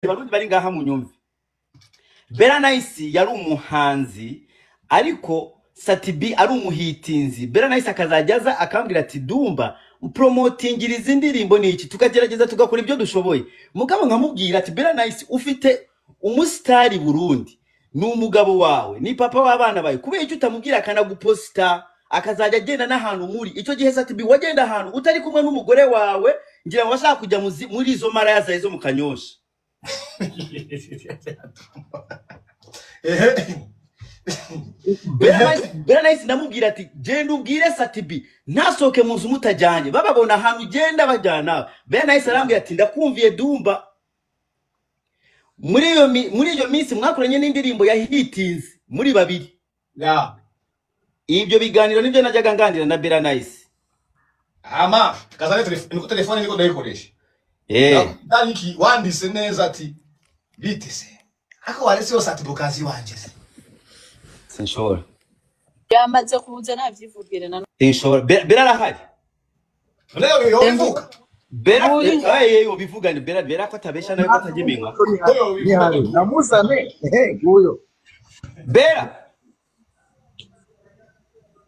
Barundi bari ngaha mu nyumve. Bella Nice yari umuhanzi, ariko Sat-B ari umuhitinzi. Bella Nice akazajya aza akambwira ati: "Dumba, promotingiriza indirimbo niki." Tukagerageza, tugakora ibyo dushoboye. Mugabo nkamubwira ati: "Bella Nice, ufite umusitari Burundi, ni umugabo wawe, ni papa w'abana bawe. Kubera icyo utamubwira akanaguposta, akazajya agenda n'ahantu muri icyo gihe?" Sat-B, wagenda ahantu utari kumwe n'umugore wawe, ngira ngo washaka kujya muri izo maraya zawe zo mu Kanyosha. Bella Nice ndamubwira ati: "Genda ubwire Sat-B ntasohoke mu nzu mutajyanye, bababona ahantu ugenda bajyana." Bella Nice arambwira ati: "Ndakumviye, Dumba." Muri iyo minsi mwakoranye n'indirimbo ya hitinzi muri babiri. Ibyo biganiro nibyo najyaga nganira na Bella Nice. Ama kazane telefone, niko telefone niko ndayikoresha. Ndani wandise neza ati: "Bite se?" Ako warese yose ati bukazi wanje se. Sinshobora. Yamaze kuza, navyivugire na Sinshobora. Bella arahari. Leo yo bivuga. Bella. Uyu. Eh, ubivugane Bella. Bella ko atabesha nawe, ko atajya iminwa. Yo bivuga. Nihari namuzane, ehe, nguyo. Bella,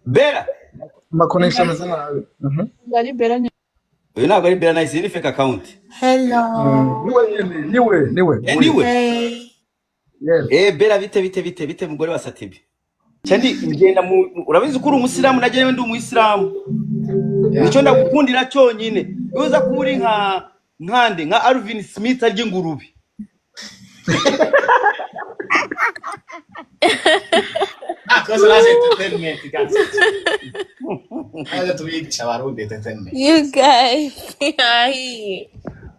Bella. Ma connection ameze nabi. Ari Bella. Uyu ntabwo ari Bella Nice, iyi ni fake account. Hello. Niwe nyene, niwe, niwe. Eh, niwe. Hey. Yes. Eh, Bella, bite, bite, bite, bite, mugore wa Sat-B? Cyandi ngenda mu, urabizi ko uri umusilamu, najye ndi umuyisilamu. Nicyo ndagukundira cyonyine. Iyo uza kuba uri nka nkande, nka Alvin Smith arya ingurube. Cosa la entertainment, cazzo. Aje tubigisha abarundi entertainment. You guys. Hi.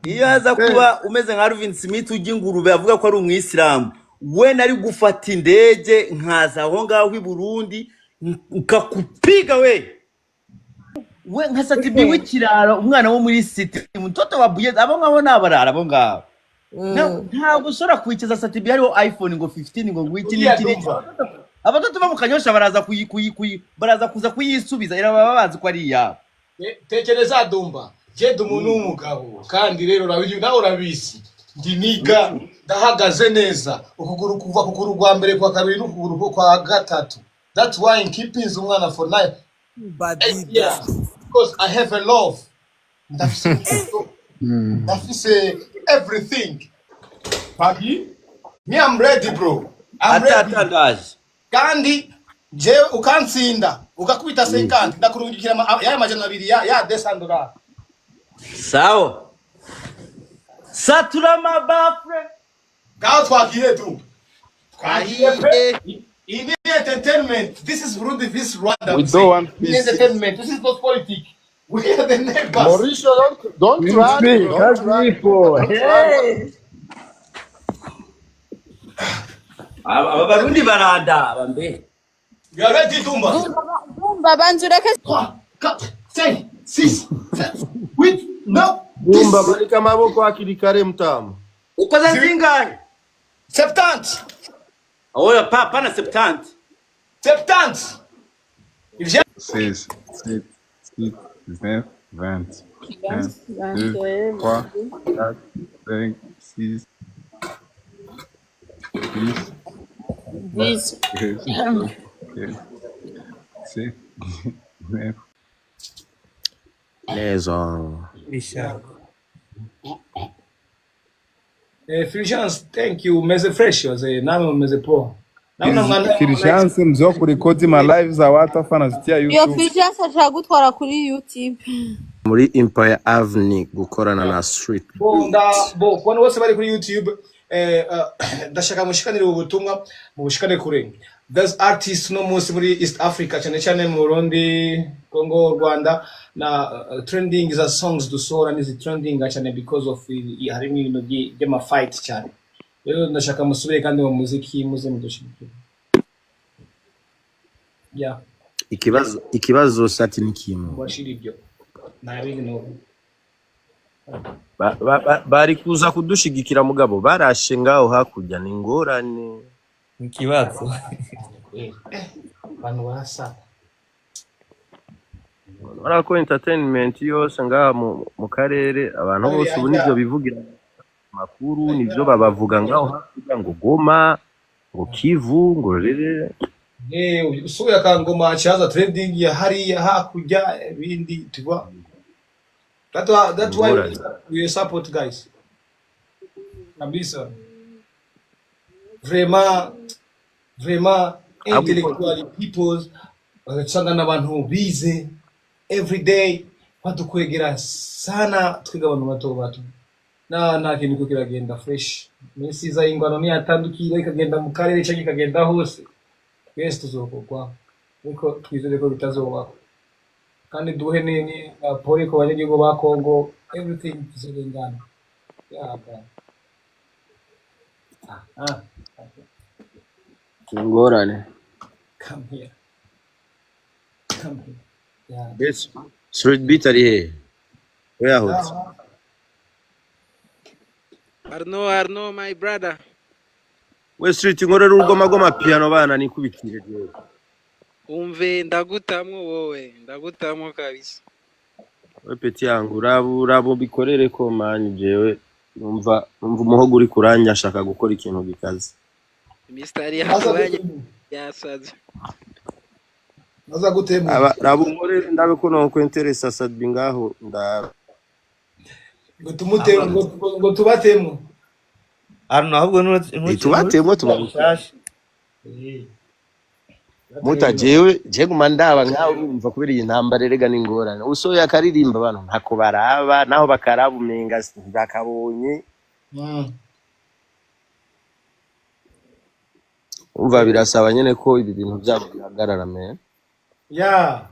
Iyo aza kuba umeze nka Alvin Smith urya ingurube, avuga ko ari umuyisilamu, we nari gufata indege nkaza aho ngaho i Burundi nkakupiga we, we nka Sat-B w'ikirara, umwana wo muri city, mtoto wa Buyenzi. Abo ngabo ni abarara abo ngabo. Ntabwo ushobora kwicaza Sat-B hariho iPhone ngo 15, ngo ngwiki Uriya n'iki n'iki. Dumba. Abatoto bo mu Kanyosha baraza kuyi, kuyi, kuyi, baraza kuza kuyisubiza, iraba bazi ko ari iyabo. Tekereza Dumba, je ndi umuntu w'umugabo, kandi rero urabizi, nawe urabizi, ndi niga ndahagaze neza, ukuguru kuva kuguru rwa mbere, kwa kabiri n'ukuguru kwa gatatu. That's why I'm keeping umwana for 9, 8 years, because I have a love, ndafise urukundo, ndafise everything. Pagi, me, I'm ready, bro, I'm ready. Atatangaje. Kandi jewe ukantsinda, ugakubita 50, ndakurungikira yaya 200 ya $200. Sawa, satura mabafre. Ngaho twagiye tu, twagiye pe. Iyi ni entertainment. This is Burundi, this is Rwanda. We don't want This peace. is entertainment, this is not politics. We are the neighbors. Mauricio, don't run. Vipi, Don't kazi run. ipo. Don't run. Hey. Aba barundi barandaba mbe. You are ready, Dumba? Dumba, banza ureke. 3, 4, 5, 6, 7, 8, 9, Dumba, 10. manika maboko hakiri kare, mtamu. Ukoze zingahe? 70. Oya, pa pana 70. 70 ivya. 16, 7, 6, 19, 20, 1, 2, 3, 4, 5, 6, 10, 10. 13, 14, 15, 19. Neza. Eh, Fulgence, thank you. Meze fresh wazee, nami meze poa. Naona mwana. Fulgence, mzee wa kurekodi ma live za watu afa anazitia Iyo YouTube. Fulgence ashaka gutwara kuri YouTube. Muri Empire Avenue gukorana na Street. Bo nda bo kubona bose bari kuri YouTube, ndashaka mushikanire ubu butumwa, mubushikane kure. There's artists no munsi muri East Africa, cyane cyane mu Burundi, Congo, Rwanda, na trending za songs dusohora nizi trending cyane because of harimo ibintu by'ama fight cyane. Rero ndashaka musubire kandi mu muziki, muze mudushigikire. Yeah. Ikibazo sati ni kimwe. Mubashire ibyo. Nta bindi no. Bari kuza kudushigikira, mugabo barashe ngaho hakurya, ni ingorane. Ikibazo. Abantu barasa. Urabona ko entertainment yose ngaha mu karere, abantu bose ubu nivyo bivugira. Makuru nivyo babavuga ngaho hakurya ngo Goma, ngo Kivu, ngo rere. Usuye akangoma achaza trending ya hariya hakurya ibindi tuba. That why Ingorane. we support guys. Kabisa. Vraiment, vraiment intellectual people bagasanga n'abantu bize every day badukwegera sana twiga abantu bato bato na nta kintu ko kiragenda fresh iminsi iza y'ingwano niyatandukira ikagenda mu karere cyangwa ikagenda hose twese tuzokorwa ariko twizere ko bitazobako kandi duhe ni na pole ku banyagihugu ba Congo everything tuzorengana yaga ah Ingorane. Come here, come here, yeah. Yes. Street beat ari hehe? We yahutse. Arno, Arno, my brother. We street nkorera urugoma rw'amapiano bana nikubitire jewe. Umve ndagutamwo wowe, ndagutamwo kabisa. We peti yangu uraba uraba bikorere ko mani jewe numva umuhogo uri kuranya ashaka gukora ikintu gikaze. Mistari Aza yakuranye gutemu yasaze. aza gutemu Aba raba unkorere ndabe ko nokwe interesa Sadbi ngaho ndabe. Ngo tumutemu ngo tubatemu. Arno ahubwo Tubatemo tubabikora. ntushashe. Muta jewe je guma ndaba nkawe urumva kubera iyi ntambara erega n'ingorane. Usohoye akaririmba abantu ntako baraba naho bakaraba umenga ntibakabonye. Umva birasaba nyene ko ibi bintu byabo bihagarara me. Yeah,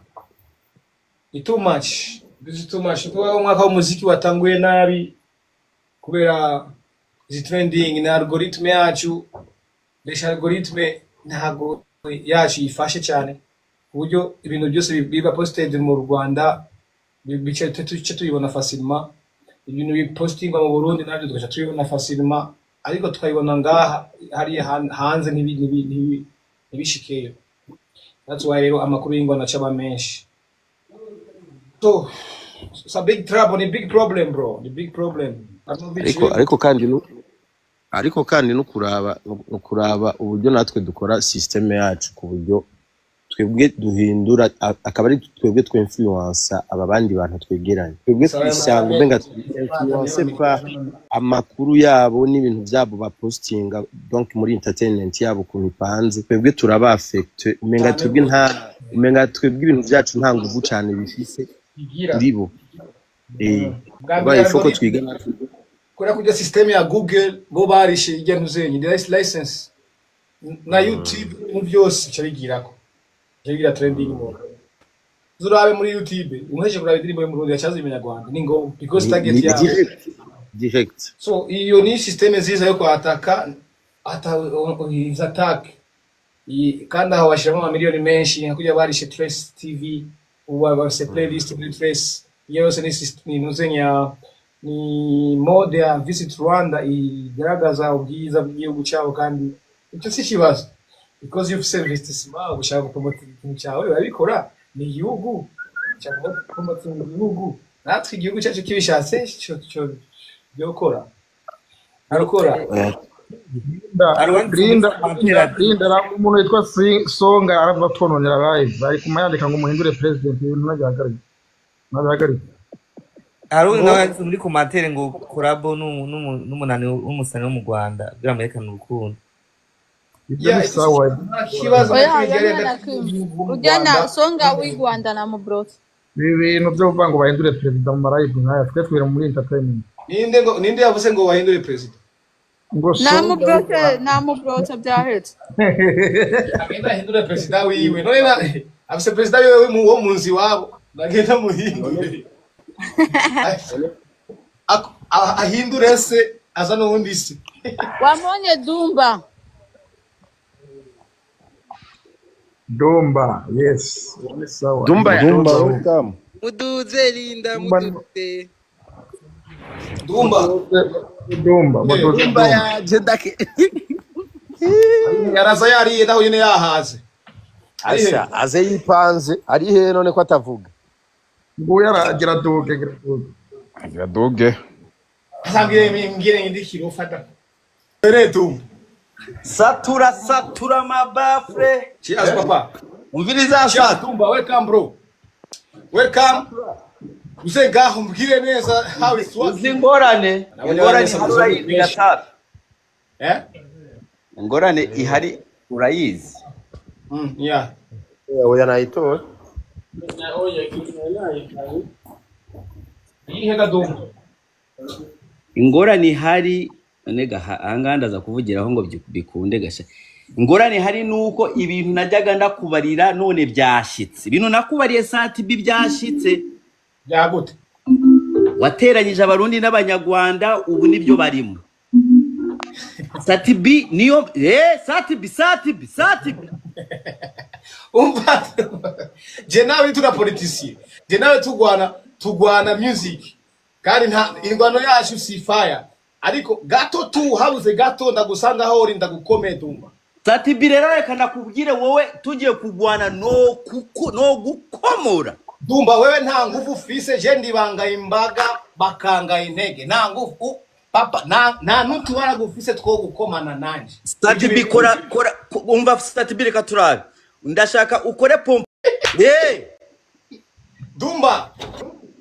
ni too much, this is too much kuba umwaka w'umuziki watanguye nabi kubera izi trending na algorithm yacu mbese algorithm ntago yacu yifashe cyane ku buryo ibintu byose biba posted mu Rwanda bice tuce tubibona facilement, ibintu bipostingwa mu Burundi nabyo tugaca tubibona facilement ariko tukabibona ngaha hariya hanze ntibishikeyo. That's why rero amakuru y'ingwano acaba menshi. So it's a big trouble, ni big problem bro, ni big problem. Ariko ariko kandi nu ariko kandi no kuraba no kuraba uburyo natwe dukora system yacu ku buryo twebwe duhindura akaba ari twebwe twinfluensa aba bandi bantu twegeranye twebwe twisanga umenga influence pa amakuru yabo n'ibintu byabo bapostinga donc muri entertainment yabo ukuntu ipanze twebwe turaba affecte umenga twebwe nta umenga twebwe ibintu byacu nta nguvu cyane bifise Bigira. kuri bo Bwa mbere ubaye ifoko algorithm twiga natwe kubera kurya system ya Google bo barishe ijya ntuzenye license na YouTube ibintu byose bica bigirako bica bigira trending mu zurabe muri YouTube umuheje kuraba indirimbo yo mu Burundi yacaza ibinyarwanda ni ngo because target ni yabo direct direct. So iyo ni system nziza yo kwataka ata iza attack kandi aho bashyiramo amamiliyoni menshi nka kurya barishe Trace TV ubu bafise playlist muri Trace iyo yose ni ni ntuzenya ni mode ya Visit Rwanda igaragaza ubwiza bw'igihugu cyabo kandi icyo si ikibazo because iyo ufise investissement ushaka gupromota ikintu cyawe urabikora ni igihugu ushaka gupromota igihugu natwe igihugu cyacu kibishatse cyo cyo byokora arukora. Linda Linda Linda umuntu witwa Songa aravuga twononera live ari kumayandika ngo muhindure president ibintu ntabihagarike ntabihagarike. Hari undi nawe yanditse muri komantere ngo korabo n'umunani w'umusani wo mu Rwanda kugira mwerekane urukundo. Ibyo ni sawa. Nta kibazo Oya, na kimwe oya, gihari nta na hagati kimwe. y'igihugu mu Ujya na Rwanda Songa w'i Rwanda na Mubrot. Ibi bintu byo kuvuga ngo bahindure perezida mu malive nkaya twe twira muri entertainment. Ninde ngo ninde yavuze ngo bahindure perezida? Ngo Na Songa w'i Mubrot, Rwanda. na Mubrot byahetse. Agenda ahindure perezida wiwe none afise perezida wiwe wo mu nzu iwabo nagenda muhindure ahindure se aza n'uwundi se. Wamonye Dumba. Dumba yes uwo ni sawa. Dumba ya Dumba welcome. Muduze Linda, Dumba ni muduze. Dumba Dumba muduze Dumba Dumba. yaje ndake yaraza yariye naho nyene yahaze ari he asha aze yipanze ari he none ko atavuga Nguyu aragira duge gira duge. Agira duge. Asambwire mbwire ndi kirofata. Retu. Satura satura mabafre. Cheers papa. Umviriza Cheers satu. Dumba, welcome bro. Welcome. Uze ngaho mbwire neza how it's Uzi working. ingorane. Nabonye Ingorane abanyesa ihari muzungu urayizi benshi. gatatu. Eh? Ingorane ihari urayizi. Yeah. Oya nayitora. Ihe Dumba. Ingorane ihari none ahangaha ndaza kuvugiraho ngo bikunde gasha. Ingorane ihari ni uko ibintu najyaga ndakubarira none byashitse. Ibintu nakubariye sati bi byashitse. Byagute. Wateranyije abarundi n'abanyarwanda ubu nibyo barimo. Sati B niyo Sati B Sati B Sati B. Umva. Je nawe tuna politician. Je nawe tugwana music. Kandi nta ingwano yacu si fire. Ariko gato tu habuze gato ndagusanga aho uri ndagukome Dumba. Sati B rero reka ndakubwire wowe tugiye kugwana no kuko no gukomora. Dumba wewe nta nguvu ufise je ndibanga imbaga bakanga intege nta nguvu papa nta n'utubara gufise two gukomana nanje. Sati B kora kora umva Sati B reka turabe. Ndashaka ukore pompe. Dumba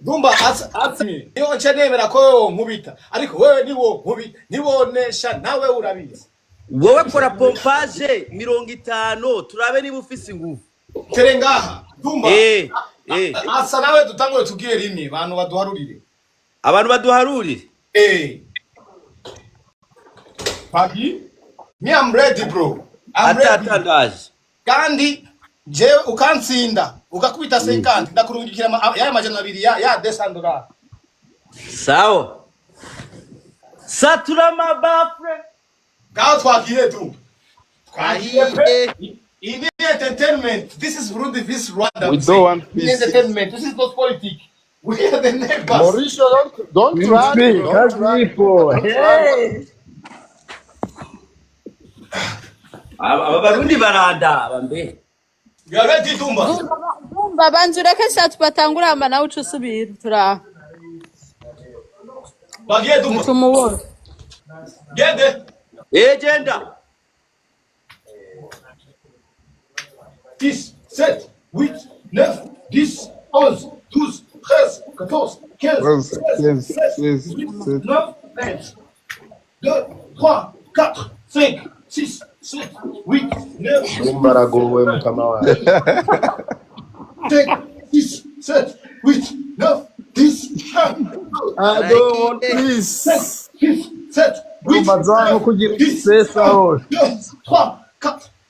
Dumba asa niyo nce nemera ko wewe nkubita ariko wewe niwo nkubita niwonesha nawe urabizi. Wowe kora pompage 50 turabe niba ufise ingufu. Tere ngaha Dumba. Asa nawe dutangure tubwire rimwe bantu baduharurire. Abantu baduharurire. Pagi me I'm ready bro. I'm ready. Atatangaje. Kandi jewe ukantsinda ugakubita 50 ndakurungikira ya majana abiri ya $200. Sawa. Satura mabafre. Gaho twagiye tu. Twagiye pe. Ini entertainment. This is Burundi vs Rwanda. We don't want peace. Entertainment. This is not politics. We are the neighbors. Mauricio, don't run. Don't run. People. Hey. Aba Barundi barandaba mbe. You are ready Dumba. Dumba banza ureke satu batangura hama nawe uce usubira turaha. Twagiye Dumba. Tumubona. Gende. Genda. 10, 7, 8, 9, 10, 11, 12, 13, 14, 15, 16, 17, 18, 19, 20, 2, 3, 4, 5, 6, 7, 8, 9, Dumba aragowe mukama wawe. 5, 6, 7, 8, 9, 10, 1, I don't want peace. 5, 6, 7, 8, Dumba 9, 10, 1, 2, 3, 4,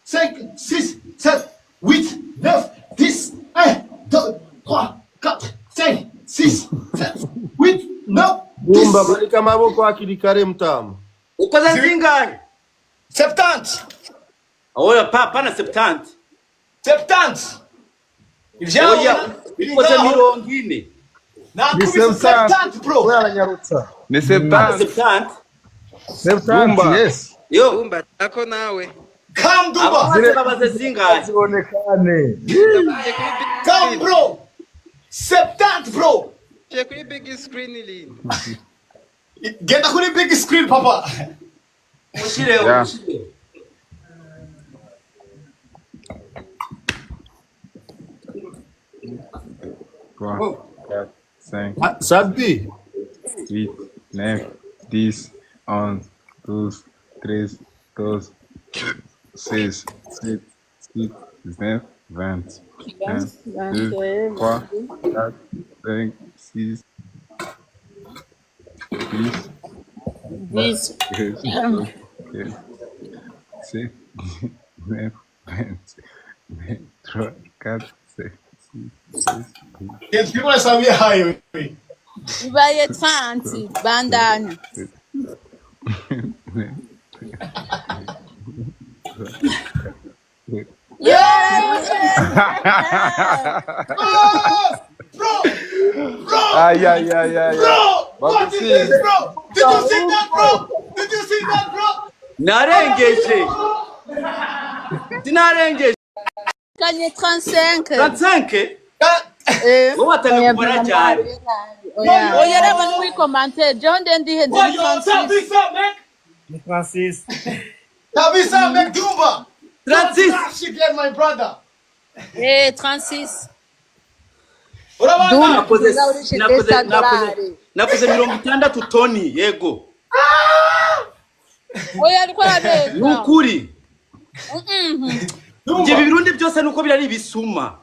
5, 6, 7, 8, 9, 10, 1, 2, 3, 4, 5, 6, 7, 8, 9, 10. Dumba manika amaboko hakiri kare mutamu. Ukoze zingahe? 70. Oya papa na 70. 70. Ivyawe ukoze 40. Nakubise 70 bro. Aranyarutsa. Ni 70. 70 yes. Yo. Dumba ako nawe. Come Dumba. Ababaze babaze zingahe? Zibonekane. Come bro. 70 bro. Je kuri big screen lini. Genda kuri big screen papa. Ushireho Yeah. ushireho. 3, 4, 5, Sabi. 8, 9, 10, 11, 12, 13, 14, 16, 17, 18, 19, 20. 1, 2, 3, 4, 5, 6, 8, 10. 13, 14, 15, 16, 19, 20, 23, 4, 5, 6, 7, 8, Genda twibone Samia hayo. Bibaye 30 bandanya. 9, Yeah! Bro! Bro! Aïe, aïe, aïe, aïe. Bro! What is this, bro? Did you see that, bro? Did you see that, bro? Narengeje. Sinarengeje. Kanye 35. 35? Wowe watangiye kubara cyane. Oya, reba no muri commentaire jeho nde ndihenze ni Francis. Ni Francis. Kabisa mek Dumba. 36. Again, my brother. 36. Urabona? Nakoze nakoze nakoze nakoze 60 toni, yego. Oya, ariko arabeza. Nukuri. Ibyo birundi byose nuko birari ibisuma.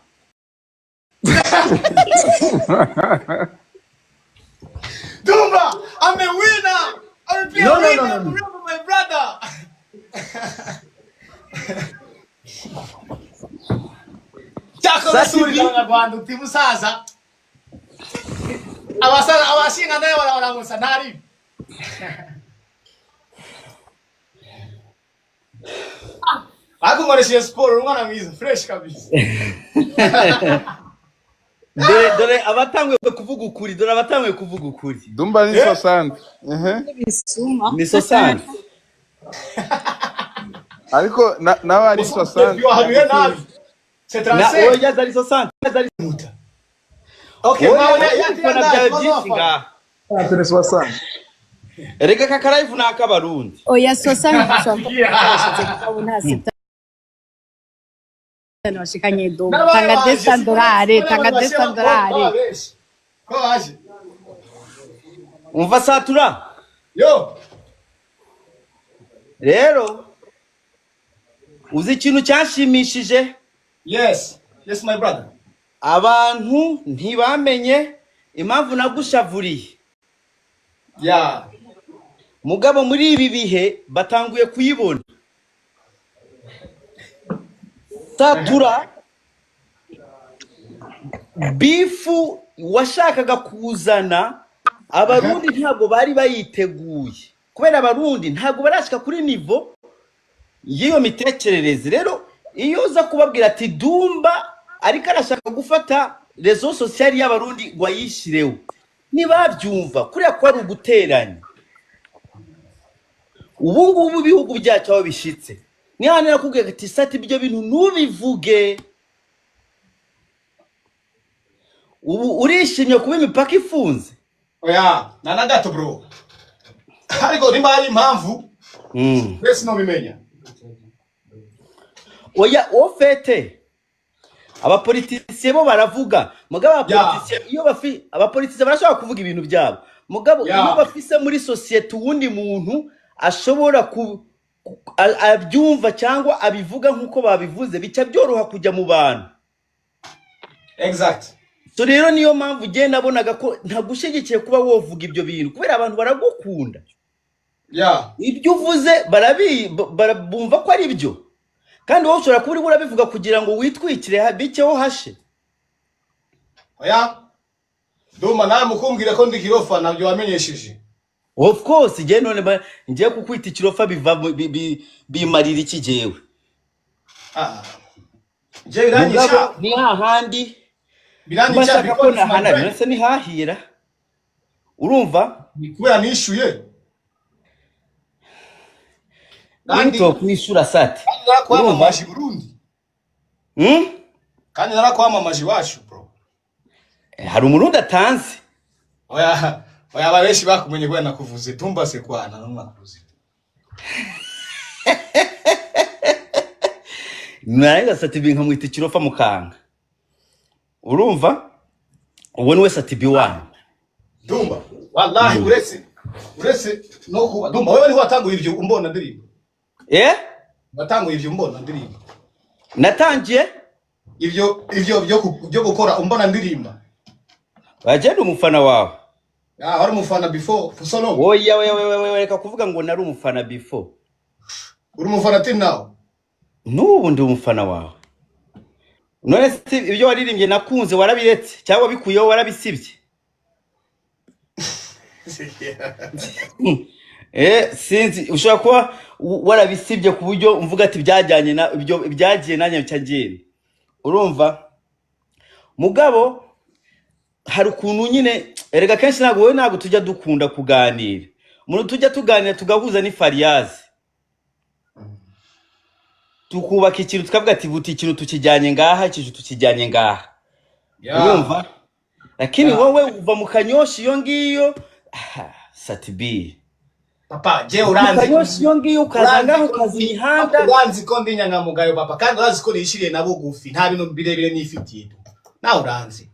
Dumba, I'm a winner. I'm a No, no, winner, no, no, no. my brother. Cyakoze suri abanyarwanda uti musaza. Abasaza abashinga nayo baramusa ntari. Ariko nkoresheje siporo umwana mwiza fresh kabisa. Dore dore abatanguye kuvuga ukuri, dore abatanguye kuvuga ukuri. Dumba ni 60. Ni 60. Ariko nawe ari 60. Wahanuye nabi. C'est 35. Oya, zari 60, zari muta. Okay, nawe yatira byawe byinshi ngaha. Ni 60. Erega kakarayivu ni ak'abarundi. Oya, 60 gusa nta sita washikanye Dumba. Tanga $200, tanga $200. Ko waje? Umva Satura. Yo. Rero uzi ikintu cyashimishije? Yes. Yes, my brother. Abantu ntibamenye impamvu nagushavuriye. Yeah. Mugabo muri ibi bihe batanguye kuyibona. Satura, bifu washakaga kuzana abarundi ntabwo bari bayiteguye, kubera abarundi ntabwo barashika kuri nivo y'iyo mitekerereze. Rero iyo uza kubabwira ati Dumba ariko arashaka gufata rezo sociale y'abarundi ngo ayishireho, ntibabyumva kuriya ko ari uguteranya. Ubu ngubu ibihugu byacu aho bishitse ni hano nakubwiye ati sati ibyo bintu ntubivuge. Ubu urishimye kuba imipaka ifunze? Oya, na na gato bro. Ariko nimba hari impamvu twese nobimenya. Oya, ofete abapolitisiye bo baravuga, mugabo abapolitisiye iyo bafi abapolitisiye barashobora kuvuga ibintu byabo, mugabo iyo bafise muri societe uwundi muntu ashobora abyumva cyangwa abivuga nkuko babivuze, bica byoroha kujya mu bantu. Exact. So rero niyo mpamvu ugiye nabonaga ko ntagushigikiye kuba wovuga ibyo bintu, kubera abantu baragukunda. Ibyo uvuze bumva ko ari byo, kandi wowe ushobora kuba uri urabivuga kugira ngo witwikire bikeho hashe. Oya Dumba, nawe mukumbwira ko ndi kirofa nabyo wamenyesheje. Of course, ngiye none ngiye kukwita ikirofa biva bimarira iki jewe? Je biranyica ni hahandi biranyica ko nahana none ni hahira. Urumva kubera nishuye kandi kwishura sati narakwamamaje Burundi. Kandi narakwamamaje iwacu bro. Hari umurundi atanze. Oya oya, ababeshi bakumenye kubera nakuvuze Dumba se kwana nakuvuze. Naye sati binka mwita ikirofa mukanga. Urumva uwo ni we sati B1. Dumba wallahi uretse no kuba Dumba wewe niho watanguye ivyo umbona ndirimbo. Watanguye ivyo umbona ndirimbo. Natangiye ivyo byo gukora umbona ndirimba. Wagenda umufana wawe. Ah, wari umufana before for so long. Oya oya, reka kuvuga ngo nari umufana before. Uri umufana till now? N'ubu ndi umufana wawe. None se ibyo waririmbye nakunze warabiretse cyangwa bikuyeho warabisibye? Sinzi, ushobora kuba warabisibye ku buryo mvuga ati byajyanye na ibyo byagiye nanjye cyagenda. Urumva mugabo hari ukuntu nyine erega kenshi ntabwo wowe ntabwo tujya dukunda kuganira, umuntu tujya tuganira tugahuza ni Fariyazi, tukubaka ikintu tukavuga ati buti ikintu tukijyanye ngaha, ikintu tukijyanye ngaha. Urumva, lakini wowe uva mu Kanyoshi iyo ngiyo. Sat-B, Papa, je mu uranzi. Kanyoshi iyo ngiyo, ukaza ngaho, ukaza imihanda. Uranzi ko ndi inyangamugayo, papa, kandi urazi ko nishiriye na bugufi, nta bintu birebire nifitiye. Nawe uranzi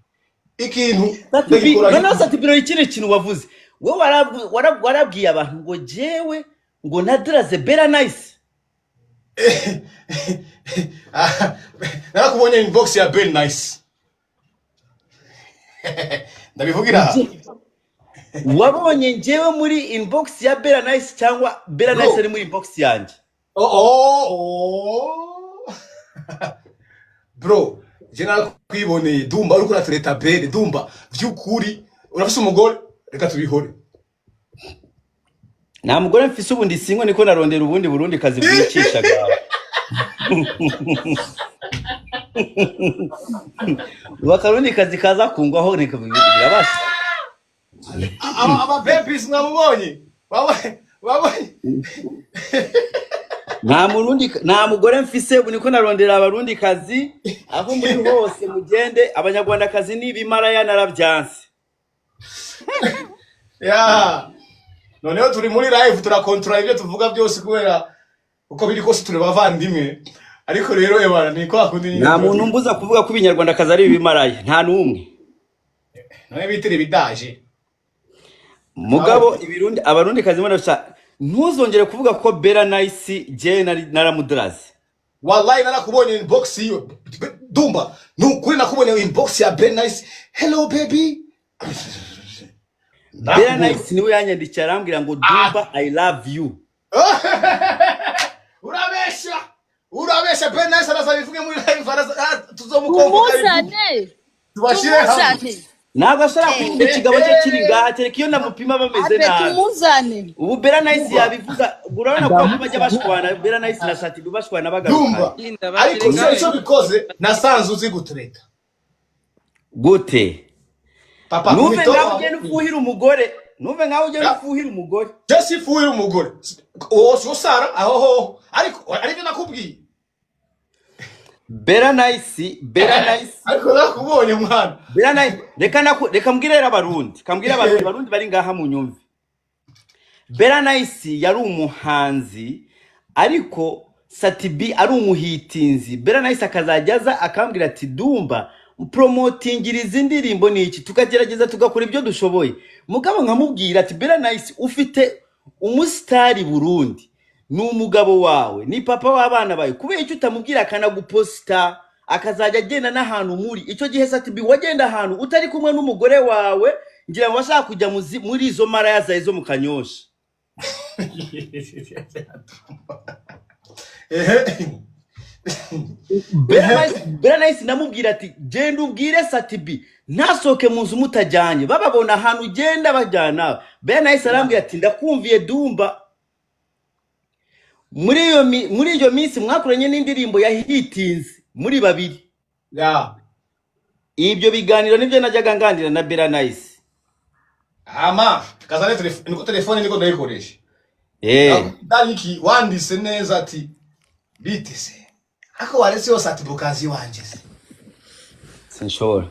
ikintu Sat-B, ndagikora. Noneho Sat-B, rero ikindi kintu wavuze wowe, warabwiye abantu ngo jewe ngo nadiraze Bella Nice. Narakubonye inbox ya Bella Nice, ndabivugira aha. Wabonye njyewe muri inbox ya Bella Nice cyangwa Bella Bro. Nice ari muri inbox yanjye? Oh. Bro, je narakwiboneye, Dumba, uriko uratereta Belle. Dumba, vy'ukuri urafise umugore? Reka tubihore. Nta mugore mfise ubu, ndi single, niko narondera ubundi Burundi kazi bwicisha gawe. Ubu akarundi kazi kaza kungwaho birabasha. Aba babies mwamubonye, babonye babonye. Nta murundi, nta mugore mfise ubu, niko narondera abarundi kazi aho muri hose mugende. Abanyarwandakazi n'ibimaraya narabyanse. Ya, noneho turi muri live, turakontorora ibyo tuvuga byose, kubera uko biri kose turi bavandimwe. Ariko rero ebana, ni kwa kundi nyine. Nta muntu mbuza kuvuga ko ibinyarwandakazi ari ibimaraya, nta n'umwe. None bitire bidaje. Mugabo ibirundi, abarundi kazi mbona, ntuzongere kuvuga ko Bella Nice je naramuduraze. Wallahi narakubonye inbox yiwe, Dumba, nukuri nakubonye inbox ya Bella Nice, "Hello baby." Bella Nice niwe yanyandikiye, arambwira ngo "Dumba, I love you." Urabesha, urabesha. Bella Nice araza bivuge muri live, araza tuzomukonvoka. Tumuzane. Tubashire hamwe. Tumuzane. Ntabwo ashobora kuvuga ikigabo cye kiri ngaha, kereka iyo namupima bameze Abe nabi. tumuzane. Ubu Bella Nice yabivuga. Urabona ko bajya bashwana, Bella Nice na Sat-B bashwana Dumba, bagarukana. Ariko se icyo bikoze nasanze uzi gutereta. Gute? Papa, Nuve kumitoba. nkaho ugenda ufuhira umugore, nuve nkaho ugenda ufuhira umugore. Je sifuhira umugore, uwo si usara aho hoho, ariko aribyo nakubwiye. Bella Nice, Bella Nice. Ariko nakubonye, mwana. Bella Nice, reka naku, reka mbwire rero abarundi, kambwire abarundi, abarundi bari ngaha mu nyumve. Bella Nice yari umuhanzi, ariko Sat-B ari umuhitinzi. Bella Nice akazajya aza akambwira ati "Dumba, promotingiriza indirimbo niki", tukagerageza tugakora ibyo dushoboye. Mugabo nkamubwira ati "Bella Nice, ufite umusitari Burundi, ni umugabo wawe, ni papa w'abana bawe, kubera icyo utamubwira akanaguposita, akazajya agenda n'ahantu muri icyo gihe?" Sat-B, wagenda ahantu utari kumwe n'umugore wawe, ngira ngo washaka kujya muri izo maraya zawe zo mu Kanyosha. Bella Nice namubwira ati "Genda ubwire Sat-B ntasohoke mu nzu mutajyanye, bababona ahantu ugenda bajyana." Bella Nice arambwira ati "Ndakumviye, Dumba." Muri iyo minsi mwakoranye n'indirimbo ya hitinzi muri babiri. Ibyo biganiro nibyo najyaga nganira na Bella Nice. Ama kazane telefone, niko telefone niko ndayikoresha. Daliki wandise neza ati "Bitese ako waretse yose", ati "Bukazi wanje se." Sinshobora.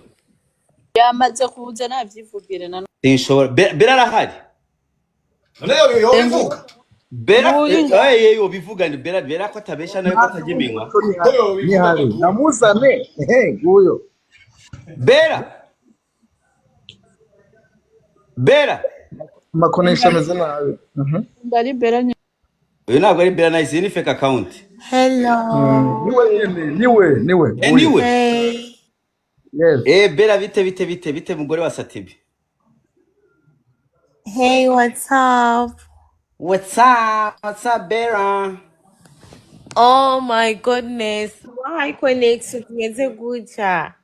Yamaze kuza navyivugire na Sinshobora. Bella arahari. None yo yobivuga. Bella Nguyu. Yo bivuga ni Bella. Bella ko atabesha nawe, ko atajya iminwa. Nihari namuzane, ehe nguyo. Bella, Bella. Amakonesha ameze nabi. Ndari Bella Uyu ntabwo ari Bella Nice, iyi ni fake account. Hello. Niwe nyene, niwe niwe. Niwe. Hey. Yes. Bella, bite bite bite bite, mugore wa Sat-B? Hey, what's up? What's up, what's up, Bella? Oh my goodness. Why connect tumeze gutya?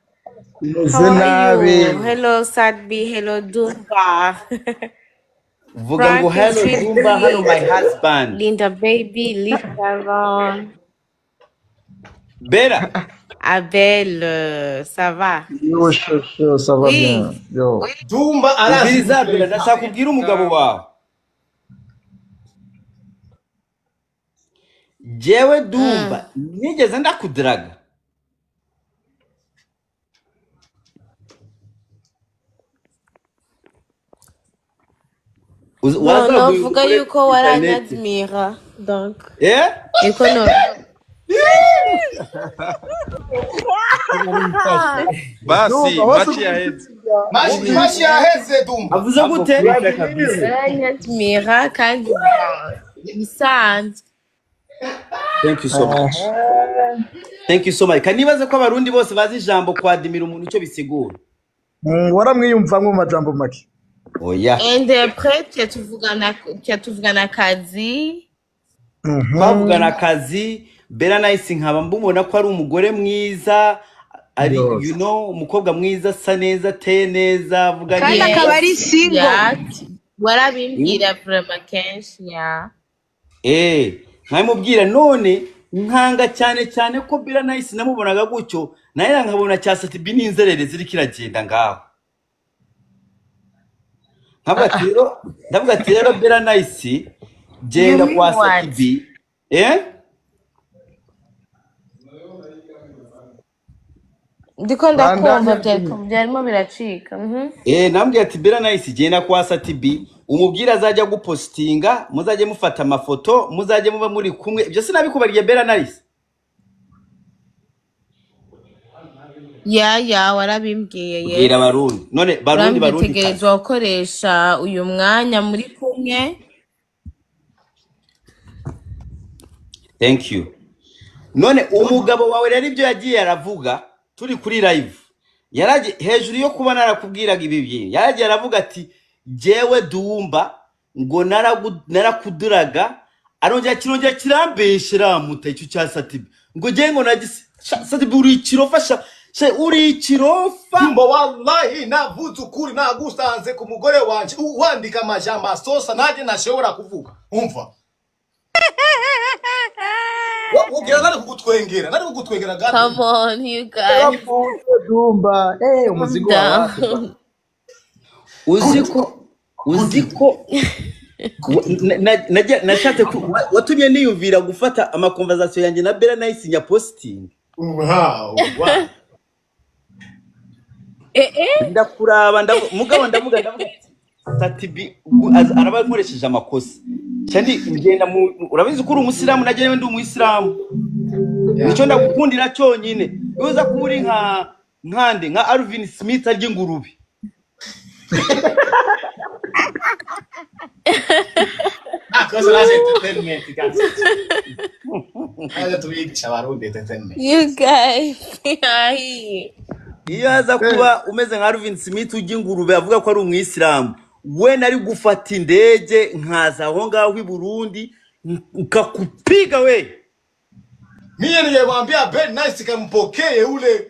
Imeze How are nabi. you? Hello, Sat-B. Hello, Dumba. Vuga ngo Frank "Hello Dumba, hello my husband." Linda baby, Linda. Bella. Abel, ça va? Yo shosho, ça va Oui. bien. Yo. Dumba arazi Ubwiriza Bella, gutereta. ndashaka kubwira umugabo wawe. Jewe Dumba nigeze ndakudiraga? No, Wazaguye novuga umugore yuko kuri internet. waranyadmira. Donc, Eh? niko no. Basi Dumba wose machi yaheze. Mashi yaheze Dumba. Avuze gute? Waranyadmira kandi bisanzwe. Thank you so much. Thank you so much. Kanibaze ko abarundi bose bazi ijambo kwadimira umuntu icyo bisigura. Waramwiyumvamwo mu majambo make. Oya. And après tuvugana akazi. Twavugana akazi, Bella Nice nkaba mbumona ko ari umugore mwiza, ari you know, umukobwa mwiza, asa neza, ateye neza, avuga Kandi neza. akaba ari single. Yeah. Warabimbwira vraiment kenshi, yeah. Nkabimubwira none nkanga cyane cyane ko Bella Nice namubonaga gutyo, naye nkabona cya Satibi n'inzererezi iriko iragenda ngaho. Nkavuga ati rero, ndavuga ati rero Bella Nice You genda mean kwa what? Satibi. Eh? Ndiko ndakumva Bandanya. byarimo biracika. Mhm. Nambwiye ati Bella Nice genda kwa Satibi umubwire azajya gupostinga, muzajye mufata amafoto, muzajye muba muri kumwe. Ibyo sinabikubariye Bella Nice. Ya warabimbwiye, Bwira yes. abarundi. None barundi Urambwira barundi kazi. utegerezwa gukoresha uyu mwanya muri kumwe. Thank you. None umugabo wawe rero ibyo yagiye aravuga turi kuri live. Yaragiye hejuru yo kuba narakubwiraga ibi bintu. Yaragiye aravuga ati jewe Dumba ngo narakuduraga, arongera kirongera kirambeshera muta icyo cya Satibi. Ngo je ngo nagisi Satibi uri ikirofa sha uri ikirofa. Dumba wallahi navuze ukuri, nagusanze ku mugore wanje wandika amajambo asosa nanjye ntashobora kuvuga. Umva. Ugira nari kugutwengera gato. Come on, you guys. Dumba Calm umuzigo wawe. down. Uzi ko nashatse watumye niyumvira gufata amakonversation yanjye na Bella Nice nya posting. Wow, wow. Ndakuraba mugabo ndavuga ati Satibi araba nkoresheje amakosa. Cyane ngenda urabizi ko uri umusilamu na jewe ndi umuyisilamu. Nicyo ndagukundira cyonyine. Iyo uza kuba uri nkande nka Alvin Smith arya ingurube. Cosa naje entertainment guys. Aje tubigisha abarundi entertainment. You guys. Ayi. Iyo aza kuba umeze nka Alvin Smith urya ingurube avuga ko ari umuyisilamu, we nari gufata indege nkaza aho ngaho i Burundi nkakupiga we. Mie nilimwambia Ben Nice kampokee ule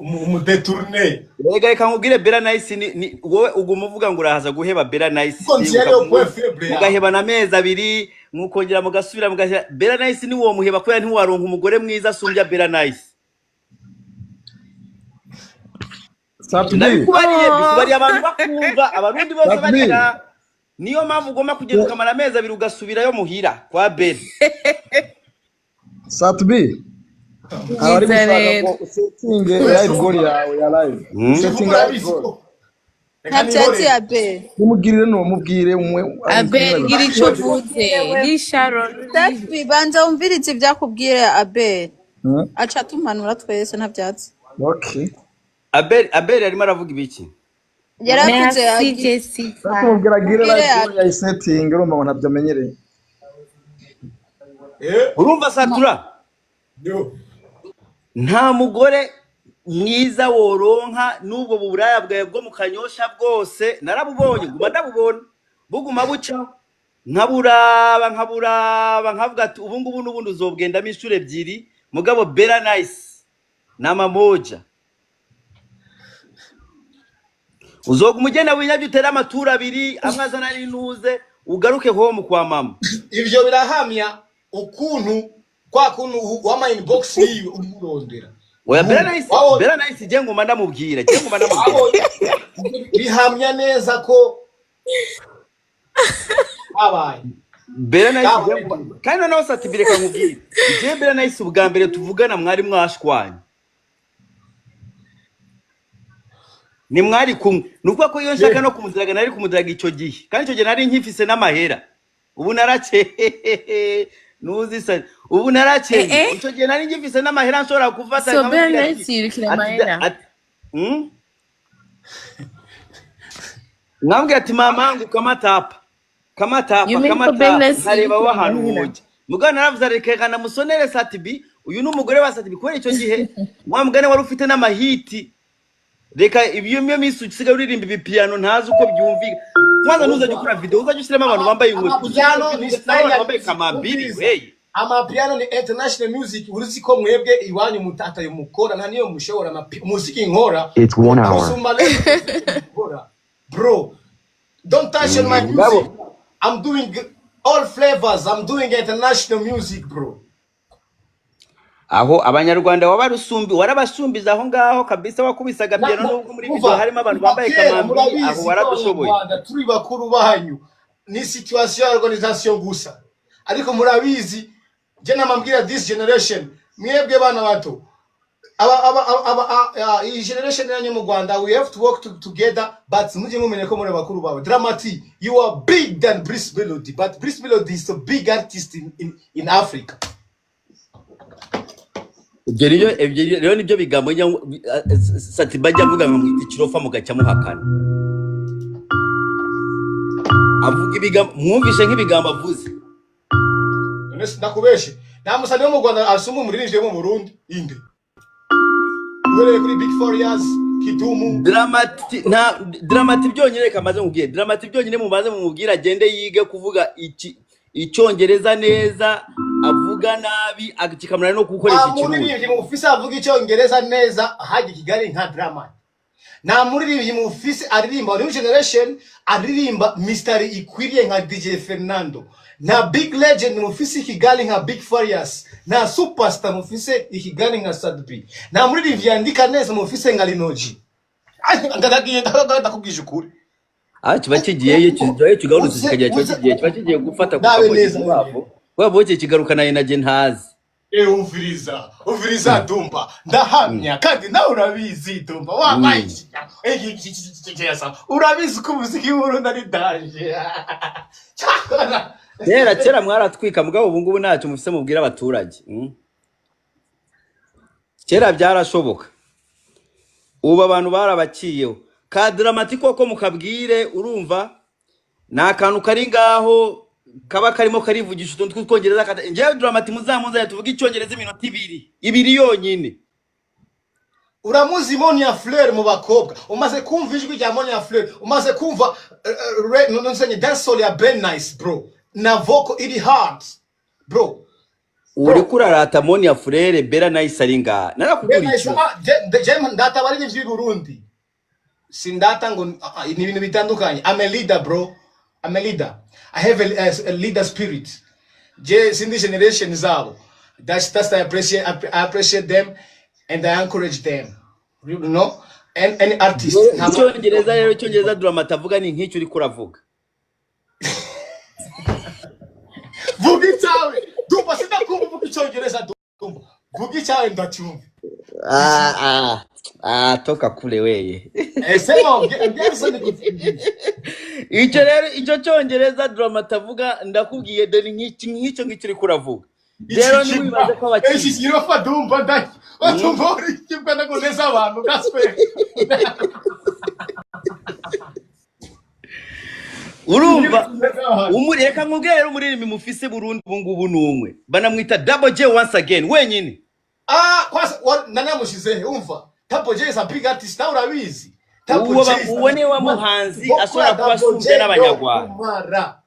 mudetourne. Rega reka nkubwire Bella Nice ni wowe uguma uvuga ngo urahaza guheba Bella Nice, Kuko nzi yariyo point faible yawe. mugahebana amezi abiri mukongera mugasubira mugashyira. Bella Nice ni uwo muheba kubera ntiwaronka umugore mwiza asumbya Bella Nice. Satibi. Ndabikubariye, bikubariye abantu bakumva, abarundi bose Satibi. bagira. Niyo mpamvu ugomba kugenda ukamara amezi abiri ugasubirayo muhira kwa Bella. Satibi. Abari Byiza gushaka rero. ngo usetinge live goal yawe ya live. Setinga live Urabizi goal. ko. Reka Nta byatsi nihorere. ya Bella. Nimugirire no mubwire umwe Abel gira icyo uvuze. Ni Sharon. Satibi banza wumvirize ibyakubwira Abel. Aca atumanura twese nta byatsi. Okay. Abel arimo aravuga ibiki? Yaravuze Merci Jessica. Nakubwira agire Ubwire live goal ya setting urumva ngo ntabyo amenyereye. Urumva Satura? Yo. Nta mugore mwiza woronka n'ubwo buraya bwawe bwo mu kanyosha bwose narabubonye, guma ndabubona buguma buca nkaburaba nkaburaba nkavuga ati ubu ngubu n'ubundi uzobwendamo inshuro ebyiri. Mugabo Bella Nice na mamoja uzoguma ugenda winyabye utere amaturo abiri amwe azana n'intuze ugaruke home kwa mama. Ivyo birahamya ukuntu kwa kuntu wama inbox yiwe umurondera. Oya Bella Nice, Wabonye- Bella Nice je nguma ndamubwira, je nguma ndamubwira. Wabonye bihamya neza ko habaye. Bella Nice je nguma kandi noneho Satibi reka nkubwire. Je Bella Nice ubwa mbere tuvugana mwari mwashwanye. Ni mwari kumwe. Ni ukuvuga ko iyo nshaka no kumudiraga nari kumudiraga icyo gihe, kandi icyo gihe nari nkifise n'amahera. Ubu narake nuzi sa ubu narakeye. Icyo gihe nari ngifise n'amahera nshobora gufata So nkamubwira Bella ati Nice yirukira ati amahera. ati Mwambwira ati mamangu kamatapa kamatapa You mean ko kamatapa, Bella Nice nkareba yirukira ahantu amahera? hoja. Mugabo naravuze reka namusonere Satibi, uyu ni umugore wa Satibi, kubera icyo gihe wa mugani wari ufite n'amahiti. Reka ibyo myo misi usigaye uririmba ibipiano ntazi uko byumvika. Kwanza ntuzajya ukora video uzajya ushyiramo abantu bambaye inkweto, uzajya Amapiano ukora ni video ushyiramo style abantu ya bambaye music. kamambiri Umviriza, weye. amapiano ni international music. Uruzi ko mwebwe iwanyu mutatayo mukora nta niyo mushobora umuziki nkora It's 1 hour. gusumba rero umuziki mukora. Bro, don't touch on my Mugabo music. I'm doing all flavors. I'm doing international music, bro. Aho abanyarwanda wabarusumbi warabasumbiza aho ngaho kabisa, wakubisaga piano nubwo muri video Umva, harimo abantu kuva bambaye kera kamambiri, aho murabizi ko waradushoboye. abanyarwanda turi bakuru banyu, ni situation ya organisation gusa, ariko murabizi je namambwira this generation, mwebwe bana bato, aba iyi generation yanyu mu Rwanda, we have to work together, but mujye mumenye ko muri bakuru bawe. Dramati, you are big than Bruce Melody, but Bruce Melody is a big artist in Africa. Ibyo rero, ibyo rero nibyo bigambo njya Satiba ajya avuga ngo mwita ikirofa mugacya muhakana. Avuga ibigambo mwumvishe nk'ibigambo avuze. None ndakubeshe, nta musani wo mu Rwanda asumba umuririmbyi wo mu Burundi inde uhereye kuri Big Four Years Kidumu. Dramati nta Dramati byonyine, reka maze mubwire Dramati byonyine, mubanze mumubwire agende yige kuvuga iki icyongereza neza, avuga nabi akikamara no gukoresha Nta ikirundi. muririmbyi mufise avuga icyongereza neza hajya i Kigali nka Dramati. Nta muririmbyi mufise aririmba new generation aririmba mistari ikwiriye nka DJ Fernando. Nta big legend mufise i Kigali nka Big Farious. Nta superstar mufise i Kigali nka Sadbi. Nta muririmbyi yandika neza mufise nka Linoji. Ndakubwiye ndakubwije ukuri. Ah, kiba kigiyeyo kigiye kigarutse Uze kikagira kiba uze kigiye kiba kigiye gufata ku nawe kamogi neza vuba wenyine. vuba vuba kigaruka nayo naje ntazi. Umviriza, umviriza Dumba, ndahamya kandi nawe urabizi Dumba, wabaye urabizi ko umuziki w'Uburundi ari danger. Cyakora Kera kera mwaratwika, mugabo ubu ngubu ntacyo mufise mubwira abaturage. Kera byarashoboka, ubu abantu barabaciyeho. Ka Dramati koko mukabwire, urumva ni akantu kari ngaho kaba karimo karivugisha utuntu tw'utwongereza. Njyewe Dramati muzamunzanire tuvuge icyongereza iminota ibiri ibiri yonyine. Uramuzi Monia Fleur mu bakobwa, umaze kumva ijwi rya Monia Fleur, umaze kumva nonsenye dancehall ya Ben Nice, bro, na vocal iri hard, bro. Uri kurarata Monia Frere Bella Nice ari ngaha Ben narakuguriye Nice ikibazo. ah, je ndata abaririmbyi b'i Burundi, sindata ngo ni ibintu bitandukanye. I'm a leader, bro. I'm a leader. I have a leader spirit. Je sindi generation zabo. That's I appreciate them and I encourage them, you know, and any artist. Icyongereza rero, icyongereza Dramati avuga ni nk'icyo uri kuravuga. Vuga icyawe Dumba, sindakumva uvuga icyongereza Dumba, vuga icyawe ndacyumva. Ah, ah, ah, toka kule weye. Ese no byarusoni kuvugisha. Icyo rero icyo cyongereza Dramati avuga ndakubwiye dore nk'iki nk'icyo ngicyo uri kuravuga rero Iki ntiwibaze ko kibwa iki abakizi. kirofa Dumba, ndaki batumva uri ikibwa ndagoneza abantu gaswe. Urumva reka nkubwire rero, umuririmbyi mufise Burundi ubu ngubu ni umwe banamwita Double J once again wenyine. Ah, kwasa nanamushize umva. Double J is a big artist, nawe urabizi. Double Uwo J is uwo ni wa muhanzi Vocal ashobora ya kuba Double asumbya J yo n'abanyarwanda. kumara.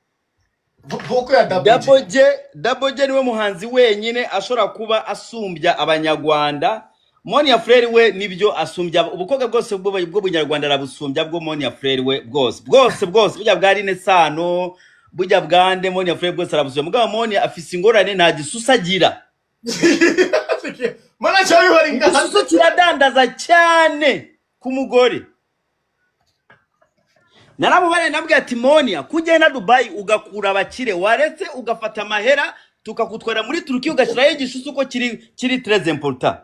Vocal ya Double J. Double J, Double J niwe muhanzi wenyine ashobora kuba asumbya abanyarwanda. Monia Frere we nibyo asumbya ubukobwa bwose bw'ubunyarwanda arabusumbya bwo Monia Frere we bwose bwose bwose, burya bwa Rine Sano, burya bwande Monia Frere bwose arabusumbya. Mugabo Monia afise ingorane, nta gisusa agira. Mana cyo bihora ingaha. Igisusu kiradandaza cyane ku mugore. Naramubare nabwiye ati Monia kugenda Dubai ugakura abakire, waretse ugafata amahera tukakutwara muri Turukiya ugashyiraho igisusu ko kiri kiri très important.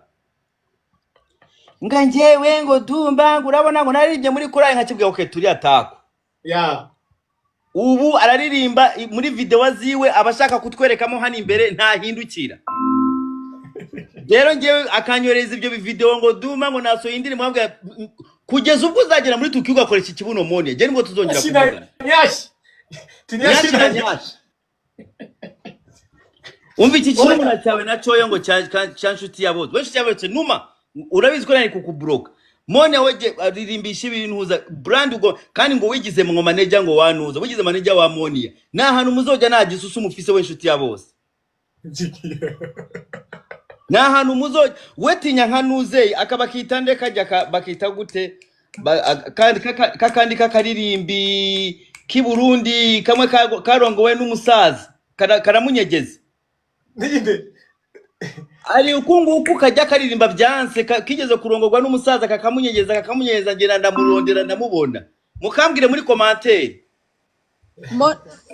Nga njyewe ngo Dumba, ngo urabona ngo naririmbye muri korali, nkakibwira okay turi atako. Ya. Ubu araririmba muri video ziwe abashaka kutwerekamo hano imbere ntahindukira. Rero njyewe akanyoreza ibyo video ngo Dumba ngo nasohoye indirimbo, nkabwira kugeza ubwo uzagera muri Turukiya ugakoresha ikibuno Monia, njye nibwo tuzongera Nyashi na kuvugana. nyashi. Nyashi Tinyashi na na nyashi. Umva iki kirumuna cyawe na cyoyo ngo cya nshuti ya bose. We nshuti ya bose numa urabizi ko nari kukuburoka. Monia we aririmbisha ibintu uza brand ugo kandi ngo wigize mu manager ngo wanuza, wigize manager wa Monia. Nta hantu muzojya nta gisusu mufise we nshuti ya bose. Nta hantu muzojya wetinya nka nuzeye akaba kitande kajya bakita gute kandi kakandi kakaririmbi k'i Burundi kamwe karongowe n'umusaza karamunyegeza. Ninde? Ari ukunguku kajya karirimba byanse kigeze kurongorwa n'umusaza kakamunyegeza ngenda ndamurondera ndamubona. Mukambwire muri commentaire.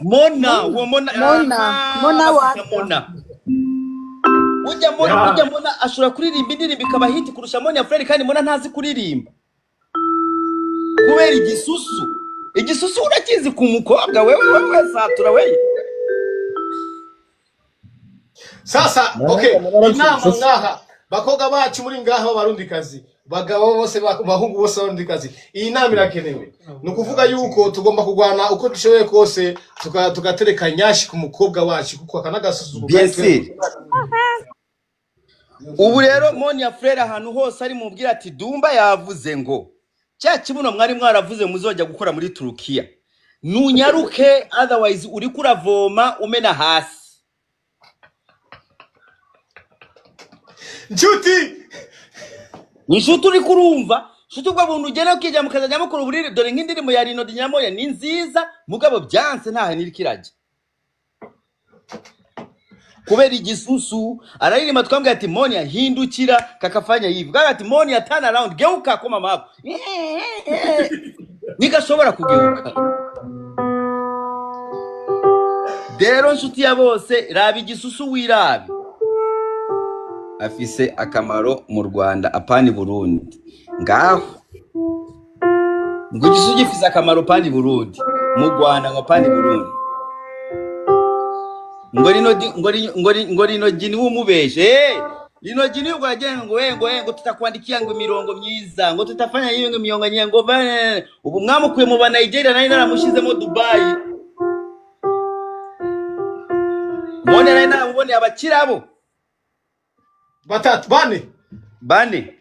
Mona, uwo Mona, Mona wa Mona. Ujya Mona, ujya Mona ashobora kuririmba indirimbo ikaba hit kurusha Monia Fleur, kandi Mona ntazi kuririmba. Kubera igisusu. Igisusu urakizi ku mukobwa wewe satura wewe. Sasa okay, inama ngaha bakobwa bacu muri ngaha b'abarundi kazi, bagabo bose bahungu bose b'abarundi kazi, iyi nama irakenewe. Ni ukuvuga yuko tugomba kugwana uko dushoboye kose tugatereka nyashi ku mukobwa wacu kuko akanagasuzuguro. Bien sûr. Ubu rero Monia Fleur ahantu hose ari mubwira ati Dumba yavuze ngo cya kibuno mwari mwaravuze muzojya gukora muri Turukiya, nunyaruke otherwise uri kuravoma umena hasi. Nshuti Nshuti uri kurumva, nshuti ubwo buntu ugenda ukijya mukazajya mukora uburiri, dore nk'indirimbo ya Rino Dinyamoya ni nziza mugabo byanse ntahe niri kirajya kubera igisusu. Araririmba twambwira ati Monia hindukira, kakafanya hivi bwa ati Monia turn around, geuka kwa mama yako. Nigashobora kugeuka. Rero nshuti ya bose, raba igisusu wirabe. Afise akamaro mu Rwanda apani Burundi. Ngaho ngo igisusu gifise akamaro pani Burundi, mu Rwanda ngo pani Burundi. Ngo rino ngo rino jini wumubeshe. Rino jini ubwo yagenga ngo ngo ngo tutakuandikia ngo mirongo myiza, ngo tutafanya hiyo ngo miongo nyengo bane. Ubu mwamukuye mu ba Nigeria nari naramushizemo Dubai. Mone nari naramuboneye abakirabo batatu bane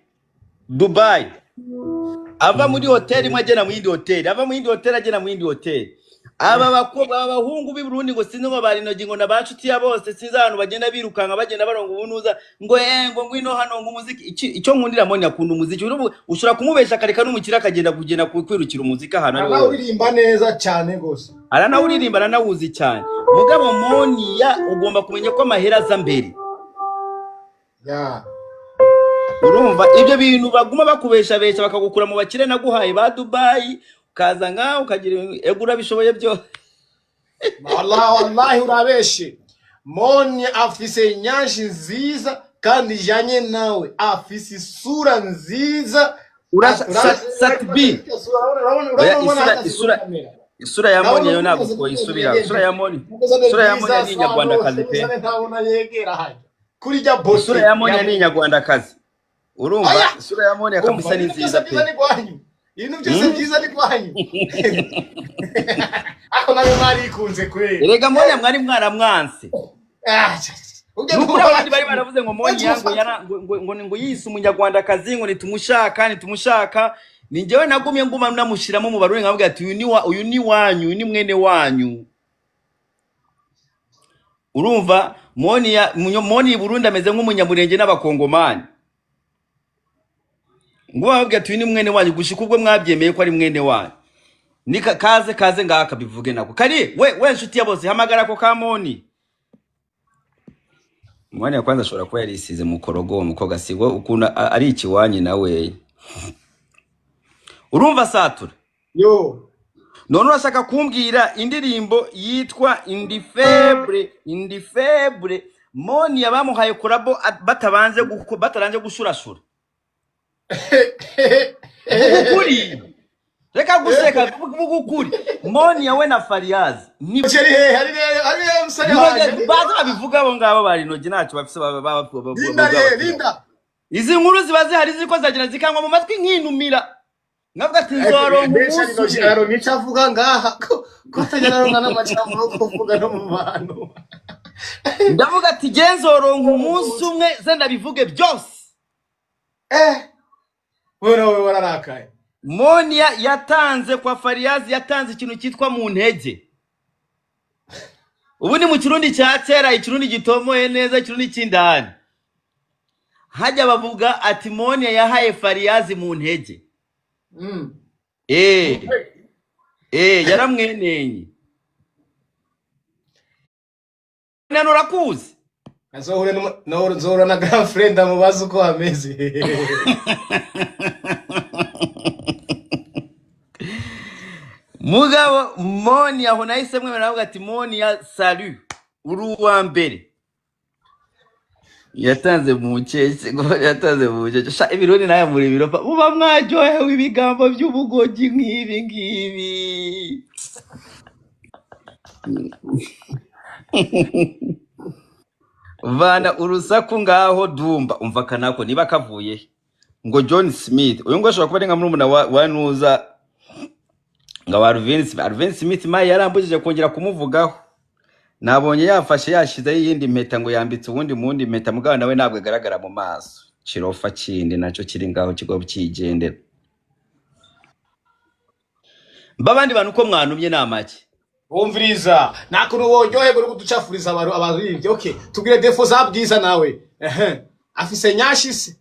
Dubai. Ava muri hoteli imwe agera mu yindi hoteli, ava mu yindi hoteli agera mu yindi hoteli. Aba bakobwa abahungu b'i Burundi ngo sinzi ngo bari nogi ngo nabacuti ya bose, sinzi abantu bagenda birukanka bagenda baronga ubunuza ngo ngo ngwino hano ngo umuziki. Icyo nkundira Monia akunda umuziki. Ushobora kumubesha akareka n'umukira akagenda kugenda kwirukira umuziki ahantu ari hose. Arawuririmba neza cyane gose. Aranawuririmba aranawuzi cyane. Mugabo Monia ugomba kumenya ko amahera aza mbere. Ya. Urumva ibyo bintu baguma bakubesha besha bakagukura mu bakire naguhaye ba Dubai, ukaza ngaho ukagira egura bishoboye byo. Wallahi wallahi urabeshe. Monia afise nyashi nziza kandi janye nawe afise isura nziza. Sat B. Isura ya Monia yo ntabwo isubira. Isura ya Monia. Isura ya Monia ni inyarwandakazi pe. Kuri boss. Isura ya Monia ni inyarwandakazi. Urumva isura ya Monia kabisa ni nziza pe. Ibintu byose byiza ni kwanyu. Ako nawe mwari ikunze kweli. Erega Monia mwari mwaramwanse. Nuko abandi bari baravuze ngo Monia ngo ngo yise umunyarwandakazi ngo nitumushaka nitumushaka. Ni njyewe nagumye nguma namushiramo mu Barundi nkavuga ati uyu ni wanyu, uyu ni mwene wanyu. Urumva Monia Moni Burundi ameze nk'umunyamurenge n'abakongomani. Ngo bababwira ati uyu ni mwene wanyu gushika ubwo mwabyemeye ko ari mwene wanyu. Ni kaze kaze ngaka bivuge nako. Kari we nshuti ya bose hamagara ko ka Moni. Mwana ya kwanza ashobora kuba yarisize mu korogo umukobwa sigo ukunda ari ikiwanyi nawe. Urumva satura? Yo. None urashaka kumbwira indirimbo yitwa Indifebre, Indifebre Moni yabamuhaye collabo batabanze bataranze gushurashura. Vuga ukuri, reka guseka, vuga ukuri. Monia we na Fariyazi ni Ari hehe? Ari hehe? Ari hehe musore wanjye? Baza babivuga abo ngabo bari intoki ntacyo bafise. Linda ari hehe? Linda. Izi nkuru ziba zihari, ziriko zagenda zikangwa mu matwi nkinumira, nkavuga ati nzoronka Mbese umunsi ari umwe. Aronka icyo avuga ngaha ko atajya aronka n'amajambo yo kuvuga no mu bantu. Ndavuga ati jye nzoronka umunsi umwe ze ndabivuge byose. Wewe nawe wararakaye. Monia yatanze kwa Fariyazi, yatanze ikintu cyitwa mu ntege. Ubu ni mu Kirundi cya kera, Ikirundi gitomoye neza, Ikirundi cy'indani. Hajya bavuga ati Monia yahaye Fariyazi mu ntege. Yaramwenenye. None urakuzi? Nzohure nzohura na grand friend amubaza uko ameze. Mugabo Monia aho nahise mwemera, navuga ati Monia salut, uri uwa mbere. Yatanze mu mukeke, ngo yatanze mu mukeke. Sha, Ibirundi nawe muri biropa muba mwaryohewe ibigambo by'ubugogi nk'ibi ngibi. Vana urusaku ngaho Dumba, umva kanako niba kavuye he? Ngo John Smith uyu ngo ashobora kuba ari nka murumuna wa Nuza nga wa Alvin Smith. Alvin Smith mayi yarambujije kongera kumuvugaho. Nabonye yafashe yashyizeho iyindi mpeta, ngo yambitse uwundi mu wundi mpeta, mugabo nawe ntabwo agaragara mu maso. Kirofa kindi nacyo kiri ngaho kigo kigendera. Mba abandi bantu uko mwantumye ni amaki. Wumviriza, nta kuntu woryoherwa uri kuducafuriza abantu abaririmbyi. Okay, tubwire defo za Bwiza nawe. Ehe, afise nyashi se?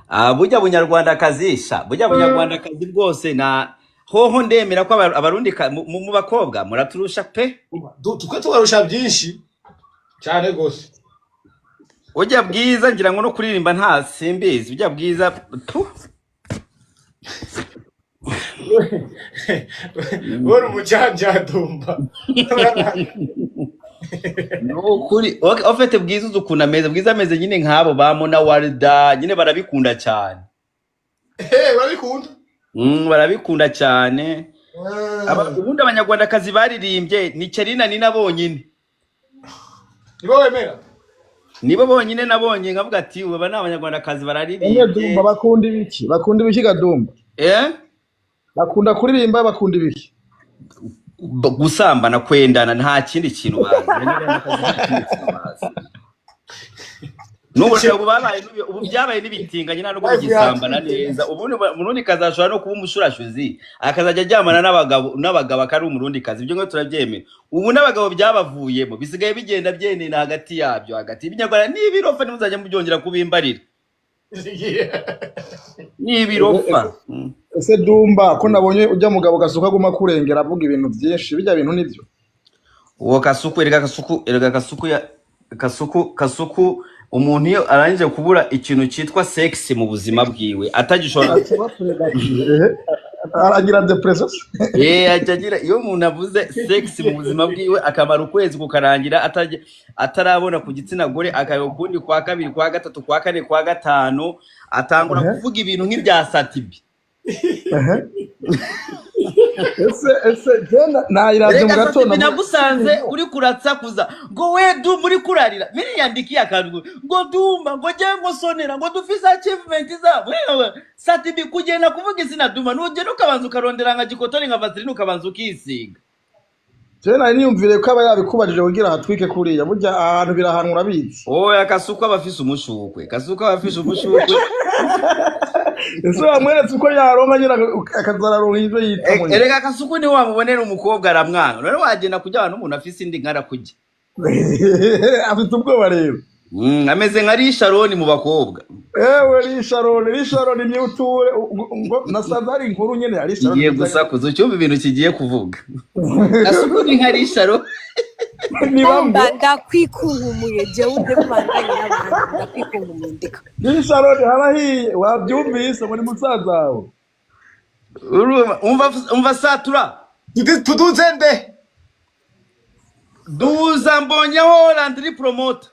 Ah, burya bunyarwandakazi sha, burya bunyarwandakazi bwose na hoho ndemera ko Abarundi mu bakobwa muraturusha pe. Twe tubarusha byinshi cyane gose. Ujya Bwiza ngira ngo no kuririmba nta simbizi. Ujya Bwiza pu. Uri umujanja Dumba. Ni ukuri. Okay, ofete Bwiza uzi ukuntu ameze. Bwiza ameze nyine nk'abo ba Mona Warda, nyine barabikunda cyane. Barabikunda. Barabikunda cyane. Ubundi abanyarwandakazi baririmbye ni Kerina Nina bonyine. Nibo wemera? Nibo bonyine nabonye nkavuga ati ubu aba ni abanyarwandakazi Emwe bararirimbye. Dumba bakunda ibiki? Bakunda ibiki ga Dumba? Bakunda kuririmba, bakunda ibiki? Gusambana, kwendana, nta kindi kintu bazi. Abanyarwandakazi nta kindi kintu bazi. N'ubu rero babaye ubu byabaye n'ibitinganye, nta nubwo bigisambana neza. Ubundi Umurundi kazi ashobora no kuba umushurashuzi, akazajya aryamana n'abagabo akari Umurundi kazi. Ibyo ngibyo turabyemera. Ubu n'abagabo byabavuyemo, bisigaye bigenda byenena hagati yabyo hagati. Ibinyarwanda n'ibirofa ntimuzajya mubyongera kubimbarira. N'ibirofa. Ese Dumba ko nabonye ujya mugabo Gasuku aguma kurengera avuga ibintu byinshi, bijya bintu nibyo? Uwo Kasuku, erega Kasuku, erega Kasuku ya Kasuku, Kasuku umuntu iyo arangije kubura ikintu cyitwa sex mu buzima bwiwe atagishobora Aragira depression. Ajya agira, iyo umuntu avuze sex mu buzima bwiwe akamara ukwezi kukarangira atarabona ku gitsina gore, akaba ukundi kwa kabiri, kwa gatatu, kwa kane, kwa gatanu, atangura kuvuga ibintu nk'ibya Satibi. Ese jena nayiravye mu Erega gatondo. Satibi nagusanze uri kuratsakuza ngo we Dumba uri kurarira, miriyandikiye akantu ngo Dumba ngo jye ngo sonera ngo dufise achievement zabo. Wewe Satibi kugenda kuvuga izina Dumba nugenda ukabanza ukarondera nka gikotori nka Vaseline ukabanza ukisiga. Jena niyumvire ko aba yabikubajije kugira hatwike kuriya, burya ahantu birahanwa urabizi. Oya, Kasuku aba afise umushukwe, Kasuku aba afise umushukwe. Ese wamweretse uko yaronka nyine akazararonka ivyo yita mu nyuma? Erega Kasuku ni wamubonera umukobwa aramwanga. None wagenda kujya ahantu umuntu afise indi nkara kujya. Afite ubwoba rero. Ameze nka Risharoni mu bakobwa. Ewe Risharoni, Risharoni myuture ngo nasanze ari inkuru nyene ya Risharoni. Igiye gusakuza ucyumva ibintu kigiye kuvuga. Kasuku ni nka Risharoni. Ni bamwe. Dumba ndakwikunkumuye jewe ude kubandanya n'abantu ndakwikunkumuye ndeka. Risharoni harahiye wabyumvise muri musaza wawe. Urumva, umva satura. Tuduze nde? Duza mbonyeho Landry Promoter.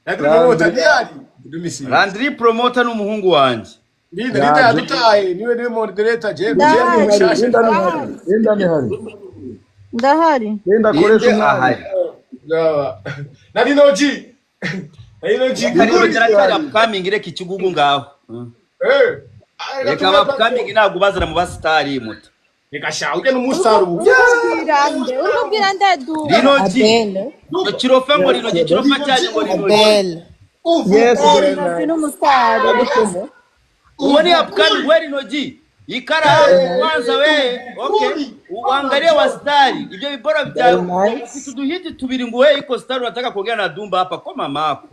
Landry Promoter ntihari. Landry Promoter ni umuhungu wanjye. Linda, Linda yadutaye niwe niwe moderator je Ndahari. Linda ni hari. Linda ni hari. Ndahari. Linda akoresha Linde umwanya. ahari. Na Lino G. Na Lino G. Reka kiracyari upcoming, reka ikigugu ngaho. Eh. Reka aba upcoming ntabwo bazana mu basitari muto. Reka sha ujye n'umustar ubu. Urubwira nde? Urubwira nde Dumba? Lino G. Abel. Kirofa ngo Lino G, kirofa cyanyu ngo Lino G. Abel. Yes, Lino G n'umusitari. Uwo ni upcoming we Lino G. Ikara hapo kwanza we. Okay. Uangalie wastari. Ibyo bibora bya Nice. uduhiti tubiri ngo we iko star unataka kuongea na Dumba hapa kwa mamako.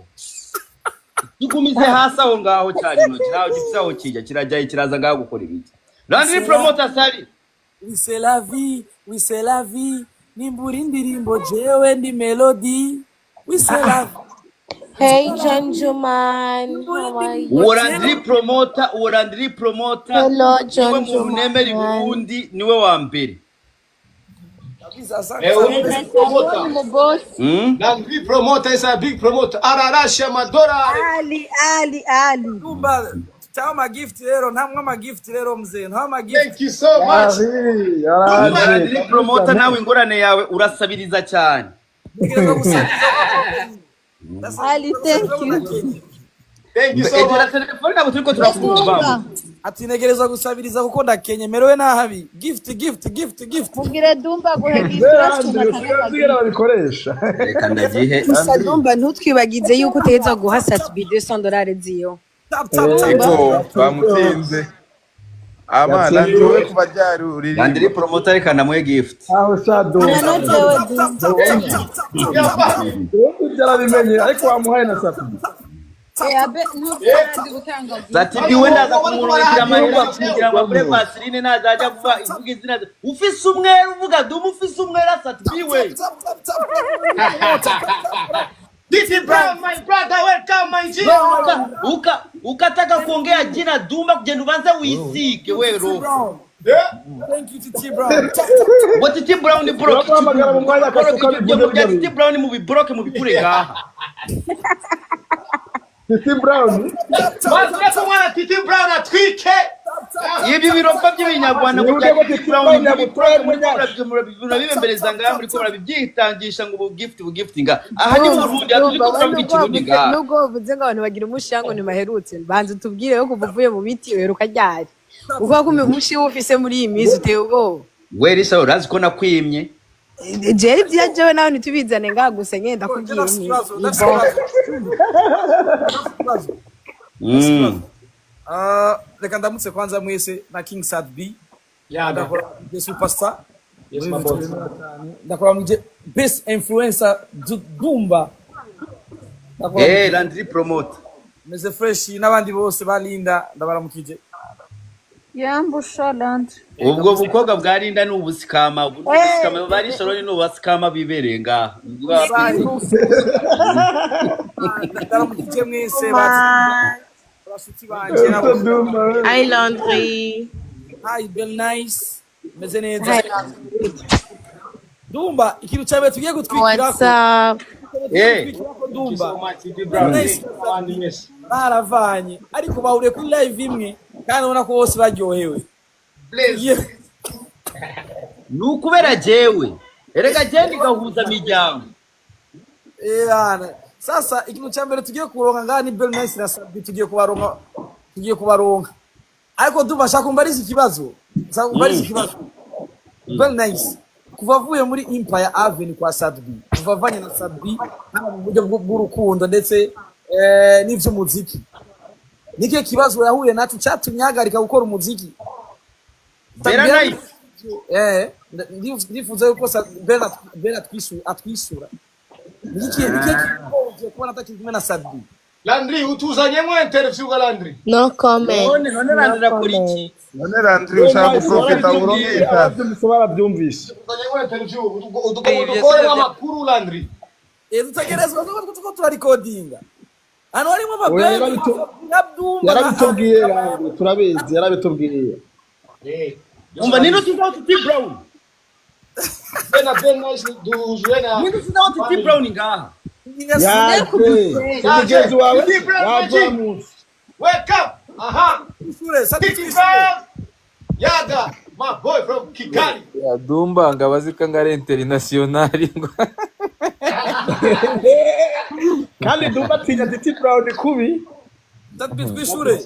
Kigumize hasi aho ngaho cyane Lino G. Naho gifite aho kijya kirajyayo kiraza ngaho gukora ibiki. Landry promoter sari. Oui, c'est la vie, oui, c'est la vie. Nimbura indirimbo jewe ndi melody. Oui, c'est la vie. Hey gentleman, how are you? Uwo Landry promoter, uwo Landry promoter Hello niwe muntu nemera i gentleman. Burundi niwe wa mbere. Eh, uri big promoter. Mm? Landry promoter is a big promoter. Ararashe amadolari. Ali Ali Ali. Dumba, cyangwa amagift rero, ntamwe amagift rero mzee, nta amagift. Thank you so much. Yari, Dumba yaraje. Landry promoter nawe ingorane yawe urasabiriza cyane. Ntegerezwa gusabiriza Ali thank you. Thank you so Egera much. telefone ntabwo turiko turakumva. Dumba. Ati ntegerezwa gusabiriza kuko ndakenye merewe nabi. Gift, gift, gift, gift. Mubwire Dumba guhe gift Landry, urashima usigaye uzi babikoresha. Reka ndagihe. Gusa Dumba ntutwibagize yuko utegerezwa guha Sat-B $200 ziyo. Tap, tap, tap. Ego bamutsinze. Ama Landry wowe kuva ryari Landry uririmba? promoter reka ndamuhe gift. Aho sha Dumba. Ana na jewe Dumba. Dumba ibyo arabimenye ariko wamuhaye na Sat-B. Eh abe ntutwandi gutanga gift. Sat-B we ndaza kumurungikira amahera kugira ngo agure vaseline nazajya kuva ivuga izina ufise umwera uvuga Dumba ufise umwera Sat-B we. Titi Brown, my brother, welcome my G. Uka ukataka kuongea jina Dumba kugenda ubanze wisige we roho. Brown. Yeah. Thank you Titi Brown. Tap, tap, tap. Ngo Titi Brown ni broke Uramuhamagara mu mwanya broke akasuka ibyo bivuze bya byo Titi bintu. Brown mubibroke mubikure ngaha. Titi Brown. Bazireko mwana Titi Brown atwike. Ibi birofa by'ibinyarwanda ngo Wibuke bya ko Titi Titi Brown Brown mubibroke yagutwaye muri munyashi. murabibembereza ngaha muri ko murabibyitangisha ngo bu gift bu gift nga aha ni mu Dumba, Burundi aha turi Dumba, ko we turavuga nubwo ikirundi wavuze ngaha. nubwo wavuze ngo abantu bagira umushango ntibaherutse banza utubwire yo kuva uvuye mu biti uheruka ryari uvuga ko umushi ufise muri iyi minsi uteye ubwoba. We Risa urazi ko nakwimye. Jewe ibya jewe nawe ntitubizane ngaha gusa nyine Njye ndakubwiye ndafise nti ikibazo, ni ndafise bon. ikibazo. Ndafise ikibazo. Ndafise ikibazo. Ah, reka ndamutse kwanza mwese na King Sat B. Yaga. Ndakora the superstar. Yes, Muri my ibi boss. twemera cyane. Ndakora mu best influencer Dumba. Ndakora Eh Landry promoter. meze fresh n'abandi bose balinda ndabaramukije. Yambusha Landry. Ubwo bukobwa bwa Linda ni ubusikama, ubu ni ubusikama bari Sharoni ni ubusikama bibereye ngaha. Ndabaramukije mwese bashuti banje nabo. Hi Landry. Hi Bell Nice. Meze neza. Hi, Landry. Dumba ikintu cyabe tugiye What's gutwikirako. up? Eh Gutwikirako Thank you Dumba. so much Titi Bell Brown. Nice Abandi mwese. baravanye ariko bahuriye kuri live imwe kandi ubona ko bose baryohewe. Blaze. Tugiye ni ukubera jewe. Erega jewe ndigahuza miryango. Bana. Sasa ikintu cya mbere tugiye kuronka ngaha ni Bell Nice na Sabi tugiye kubaronka tugiye kubaronka. Ariko Dumba shaka umbarize ikibazo. Shaka umbarize ikibazo. Bell Nice kuva avuye muri Empire Avenue kwa Sadbi, kuva avanye na Sadbi haba mu buryo bw'urukundo ndetse n'ivy'umuziki. Nikihe kibazo yahuye naco cyatumye ahagarika gukora umuziki? Bella Sadbi Nice. Ndifuza yuko Bella atwishyura. Niki kibazo kubona atakiri kumwe na Sadbi? Landry utuzanyemo interview ga Landry. No comment. None none No Landry akora iki? comment. None Landry ushaka guprofita uronke itabi. Ababyumvise barabyumvise. Utuzanyemo interview Ibyo udukoremo amakuru Landry. Dutegerezwa tuko turarikodinga. Hano harimo Oya, amabebe na Dumba na yarabitubwiye Landry, turabizi yarabitubwiye. Eh. Umva ninde usizaho Titi Brown? Bena Ben Nice duhuzuye na Ninde usizaho Titi Brown ngaha? Yaje. Umugenzi wawe Titi Brown wavura G. munsi. Wake up. Aha. Sati Yaga, my boy from Kigali. Ya Dumba ngo abazi ko ngo ari international ngo Kandi Dumba atinya Titi Brown kubi. Twishure.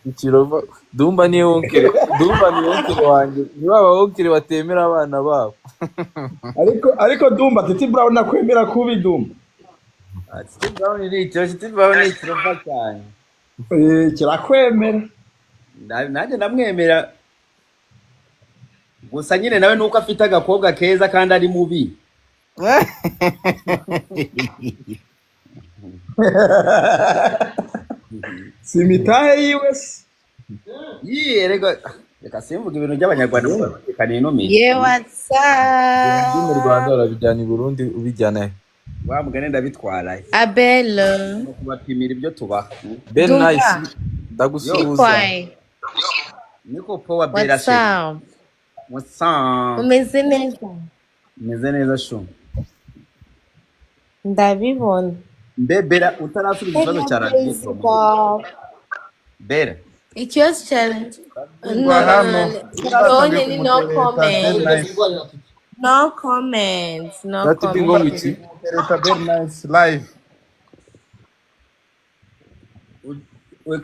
Ikirova Dumba ni onkere, Dumba ni onkere wanjye. Ni baba onkere batemera abana babo. Ariko Dumba Titi Brown nakwemera kubi Dumba. Titi Brown ni ikiro, Titi Brown ni ikirova cyane. Kirakwemera. Nanjye ndamwemera. Gusa nyine nawe nuko afite agakobwa keza kandi ari mubi. Simitahe yiwe se. Yee, reka simvuga ibintu by'abanyarwanda kuko ino. Yeah, what's up? Mu Rwanda urabijyana i Burundi ubijyana he? Wa mugani ndabitwara. Abel. Kubapimira ibyo tubaha. Ben Nice ndagusuhuza. Niko power Bella. What's up? What's up? Umeze neza? Umeze neza shu. Ndabibona. Mbe Bella utarasubiza ikibazo cya radio. Bella. Ikibazo cya no ni no comment. No comments. No comments. Nice live. No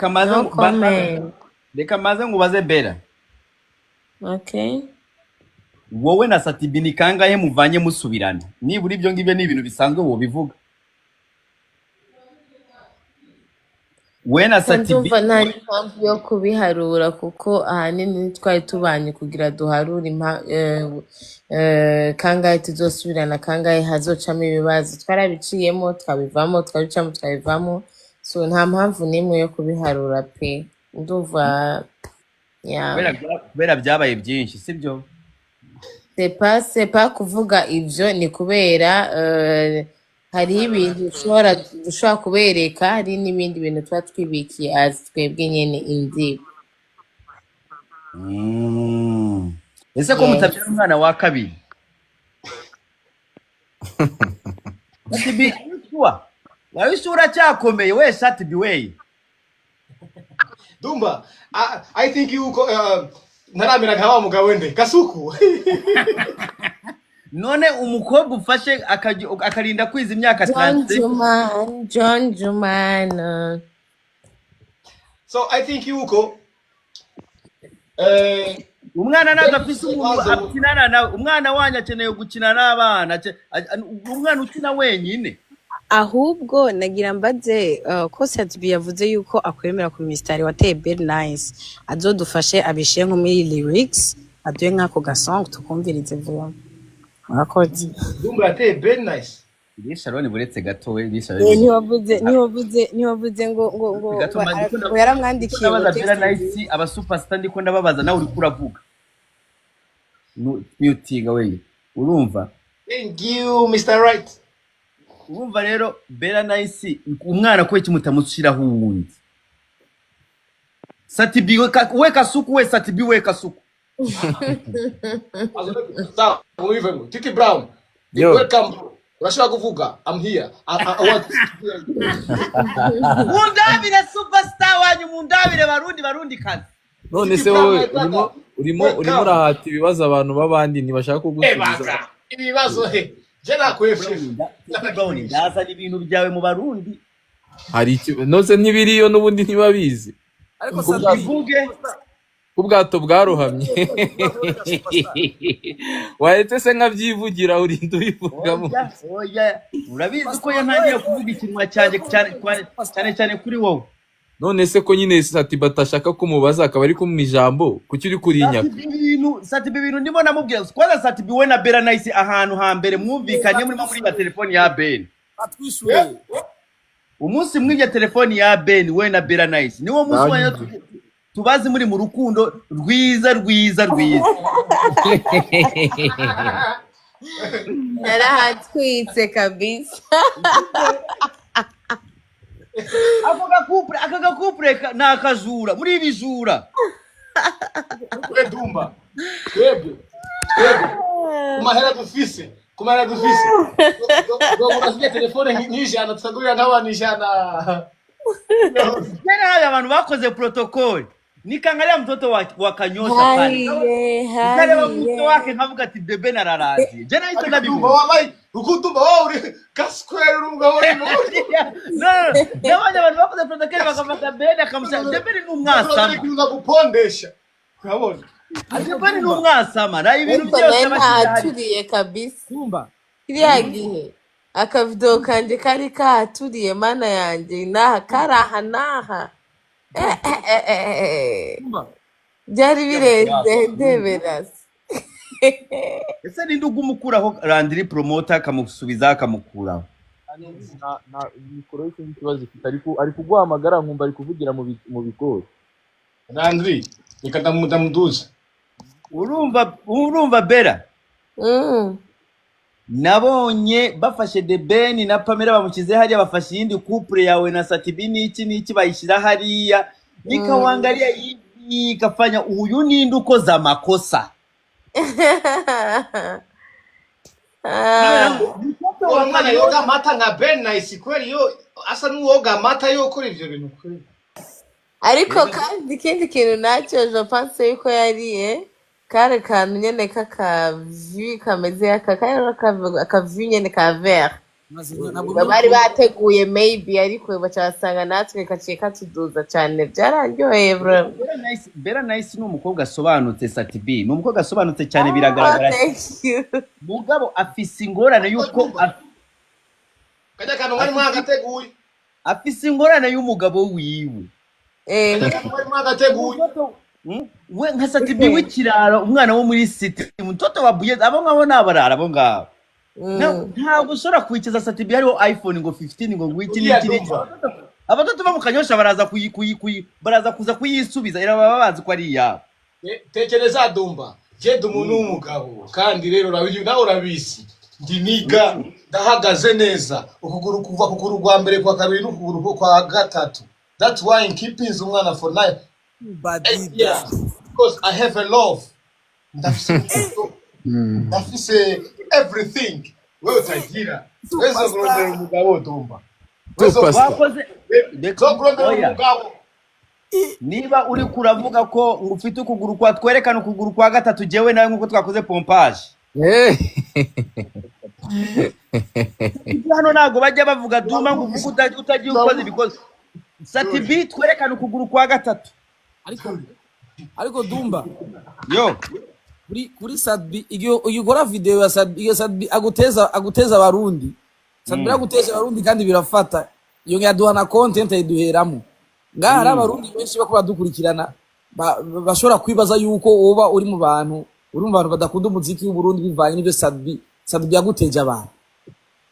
comment. Reka maze ngubaze Bella. Okay. Wowe na Satibi ni kangahe muvanye musubirana? Nibura ibyo ngibyo ni ibintu bisanzwe wo bivuga. We na Satibi ndumva nta mpamvu yo kubiharura kuko ahanini twari tubanye kugira duharure kangahe tuzosubirana kangahe hazocamo ibibazo. Twarabiciyemo twabivamo, twabicamo twabivamo, so nta mpamvu n'imwe yo kubiharura pe. Ndumva kubera byabaye byinshi sibyo? C'est pas kuvuga ibyo ni kubera hariho ibintu ushobora kubereka, hari n'ibindi bintu tuba twibikiye as twebwe nyine indibu. Ese ko mutabyara umwana wa kabiri? Satibi wawe isura cyakomeye we Satibi we. Dumba, I think you ntaramera nka wa mugabo nde Kasuku. None umukobwa ufashe akarinda kwiza imyaka 30. John Jumana. So I think yuko umwana naza afise umuntu akinana nawe, umwana wanyu akeneye gukina n'abana, umwana ukina wenyine. Ahubwo nagira mbaze ko Satibi yavuze yuko akwemera ku mistari wateye Bell Nice azodufashe abishiye nko muri lyrics aduye nk'ako gasong tukumvirize vuba. Murakoze. Dumba yateye Bell Nice. Sharon buretse gato we Sharon. Niwavuze ngo ngo ngo yaramwandikiye ngo Bell Nice aba superstar ndiko ndababaza nawe uri kuravuga. Mutinga we urumva. Thank you Mr. Right. Urumva rero Bella Nice umwana ko iki mutamushiraho uwundi. Satibi we Kasuku we Satibi we Kasuku. Sawa, Titi Brown. Welcome. Urashobora kuvuga. I'm here. I want to hear you. Mundabire superstar wanyu, mundabire Barundi kazi. None se wowe urimo urahata ibibazo abantu babandi ntibashaka kugusubiza. Ibibazo he. Je nakwefye. Brown ndazana ibintu byawe mu Barundi. Hari iki nose ntibiriyo nubundi ntibabizi. Ariko Satibi ubwato bwarohamye. Wahetse se nkabyivugira urinda ubivugamo. Oya, urabizi ko yantangiye kuvuga ikinwa cyanjye cyane cyane kuri wowe. None se ko nyine Satiba atashaka kumubaza akaba ari kumwe ijambo kuki uri kurinyaka? Satibi ibintu ndimo namubwira. Kwanza Satibi we na Bella Nice ahantu hambere mwumvikanye murimo muri ba telefoni ya Ben. Atwishuye. Umunsi mwibye telefoni ya Ben we na Bella Nice. Niwo munsi wanyu tubazi muri mu rukundo rwiza rwiza rwiza. Narahatwitse kabisa. Aka gakupure ni akajura muri ibijura. We Dumba twebwe kumahera dufise dogura telefone nk'ijana tutagurira nk'abantu ijana. Tena haya abantu bakoze protocol nikaangalia mtoto wa Kanyosha pale Haiye, nikareba mtoto haiye. wake nkavuga ati Debe nararazi je nahise Ariko Dumba ndabibona. wabaye uko Dumba wowe uri kaswere uri umugabo uri No, nabonye abantu bakoze protocol bakafata Ben akamusha Debe ni umwasama kuza gupondesha urabona. Debe ni umwasama na ibintu Ariko byose nawe abashyira hariya. ntahaturiye kabisa. Dumba Kiriya gihe akavido kanje kari kahaturiye mana yanjye naha kari aha n'aha. Eh, eh, eh, eh, eh. Dumba Byari birenze ndeberasi. Ese ninde ugumukuraho Landry promoter akamusubiza akamukuraho? Na mikoro ye sinzi ikibazo ifite, ari kuguhamagara nkumva ari kuvugira mu bigori. Landry reka ndamuduza. Urumva Bera nabonye bafashe The Ben na Pamela bamushyize hariya, bafashe iyindi couple yawe na Satibi n'iki n'iki bayishyira hariya, nikawangalia hivi ikafanya uyu ninde ukoze amakosa. Mtoto Uwo wa mwana yoga Kanyosha amata nka Ben Nice kweli yo asa n'uwoga amata yo kuri ivyo bintu kweli. Ariko kandi ikindi kintu nacyo je pense yuko yariye kari kantu nyene k'akavi kameze aka kari akavi nyene ka vert ntabwo bari bateguye maybe, ariko baca basanga natwe kaciye katuduza cyane byararyoheye bro. Bera Nice ni umukobwa asobanutse. Satibi ni umukobwa asobanutse cyane Oh, biragaragara. thank you. Mugabo afise ingorane y'uko Kajya kantu mwari mwagateguye. afise ingorane y'umugabo wiwe. Kajya kantu mwari mwagateguye. Mtoto we nka Satibi w'ikiraro, umwana wo muri city, mtoto wa Buye, abo ngabo ni abarara abo ngabo. Ntabwo ushobora kwicaza Satibi hariho iPhone ngo 15 ngo ngwiki Uriya n'iki n'iki. Dumba. Abatoto bo mu Kanyosha baraza kuyi kuyi kuyi baraza kuza kuyisubiza iraba bazi ko ari iyabo. Tekereza Dumba je ndi umuntu w'umugabo kandi rero nawe urabizi ndi niga ndahagaze neza ukuguru kuva ku kuguru rwa mbere kwa kabiri n'ukuguru kwa gatatu. That's why I'm keeping umwana for life. Badida Yeah, because I have a love. Ndafise urukundo, ndafise everything. Wewe utagira. Wewe uzokurondera umugabo Dumba. Wewe Superstar. Wakoze reka uzokurondera oya. umugabo. Niba uri kuravuga ko ngo ufite ukuguru kwa twerekana ukuguru kwa gatatu jewe nawe nkuko twakoze pompage. Ibyo hano ntabwo bajya bavuga Duma ngo uvuge utagiye ukoze ibikoze. Satibi twerekana ukuguru kwa gatatu. Ariko Dumba Yo. kuri Sadbi igihe ukora video ya Sadbi iyo Sadbi aguteza abarundi Sadbi aguteza abarundi kandi birafata yongera aduha na content ayiduheramo ngaha hari abarundi benshi bako badukurikirana bashobora kwibaza yuko woba uri mu bantu badakunda umuziki w'Uburundi bivanye n'ibyo Sadbi yaguteje abantu.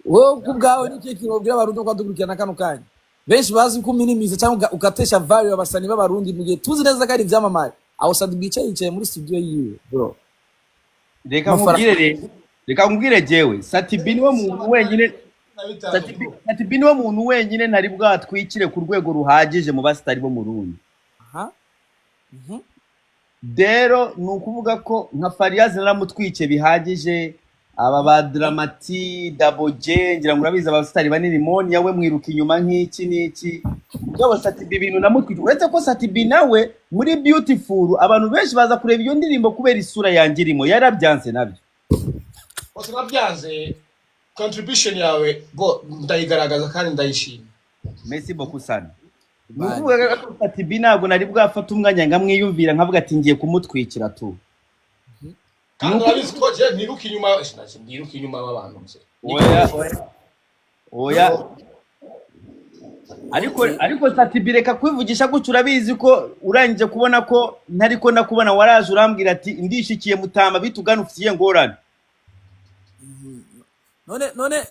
Wowe ku bwawe ni ikihe kintu wobwira abarundi ko badukurikirana kano kanya benshi bazi ko uminimiza cyangwa ugatesha value abasani b'abarundi mu gihe tuzi neza ko ari ivyamamare aho Sadbi yicaye muri studio yiwe bro. Reka nkubwire rero. Reka nkubwire jewe Satibi niwe muntu wenyine Satibi niwe muntu wenyine ntari bwatwikire ku rwego ruhagije mu basitari bo mu Burundi. Aha. Rero ni ukuvuga ko nka Fariaz naramutwike bihagije, aba ba Dramati, Double J, ngira ngo urabizi abasitari banini Monia we mwiruka inyuma nk'iki n'iki. Mugabo Satibi ibintu namutwike uretse ko Satibi nawe muri Beautiful abantu benshi baza kureba iyo ndirimbo kubera isura yanjye irimo yarabyanze nabyo. Bose nabyanze contribution yawe bo ndayigaragaza kandi ndayishima. Merci beaucoup sana. Ni ukuvuga ko Satibi ntabwo nari bwafata umwanya nkamwiyumvira nkavuga ati ngiye kumutwikira tu. Kandi urabizi ko je ntiruka inyuma ntiruka inyuma y'abantu mse. Oya oya. Ariko Satibi reka kwivugisha gutyo urabizi ko urangije kubona ko ntariko nakubona waraje urambwira ati ndishikiye mutama bitugana ufitiye ngorane.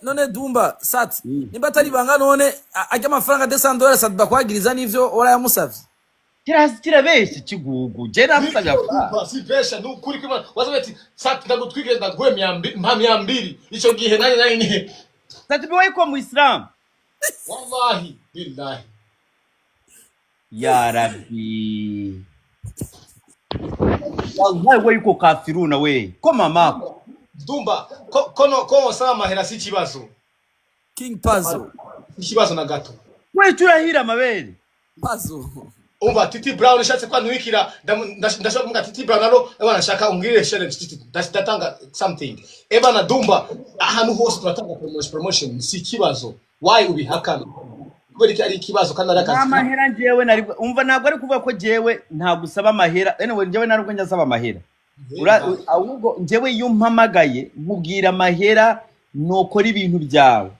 None Dumba Sat nimba atari banga none ajya amafaranga $200 Sat bakwagiriza n'ivyo warayamusavye. Kirabeshya kigugu je namusabye amafaranga. Si pesha ni ukuri kw'Imana wasabye ati Sat ndagutwike ndaguhe mpa 200 ico gihe nani ni Satibi wewe ko muislamu. Wallahi billahi. Ya Rabbi. Wallahi wewe yuko kafiruna we. Ko mamako. Dumba ko kono ko osaba amahera si ikibazo. King Puzzle. Ikibazo na gato. Wewe urahira amabere. Pazo. Umva Titi Brown ishatse kwantwikira ndashaka kuvuga Titi Brown alo ebana shaka ungirire challenge Titi ndatanga something. Ebana Dumba ahantu hose turatanga promotion si kibazo. Why ubihakana? Kubera iki ari ikibazo kandi ari akazi. Amahera njyewe nari umva ntabwo ari kuvuga ko jewe ntagusaba amahera. Anyway njyewe narubwo njya nsaba amahera. Ahubwo njyewe iyo mpamagaye nkubwira amahera nokora ibintu byawe.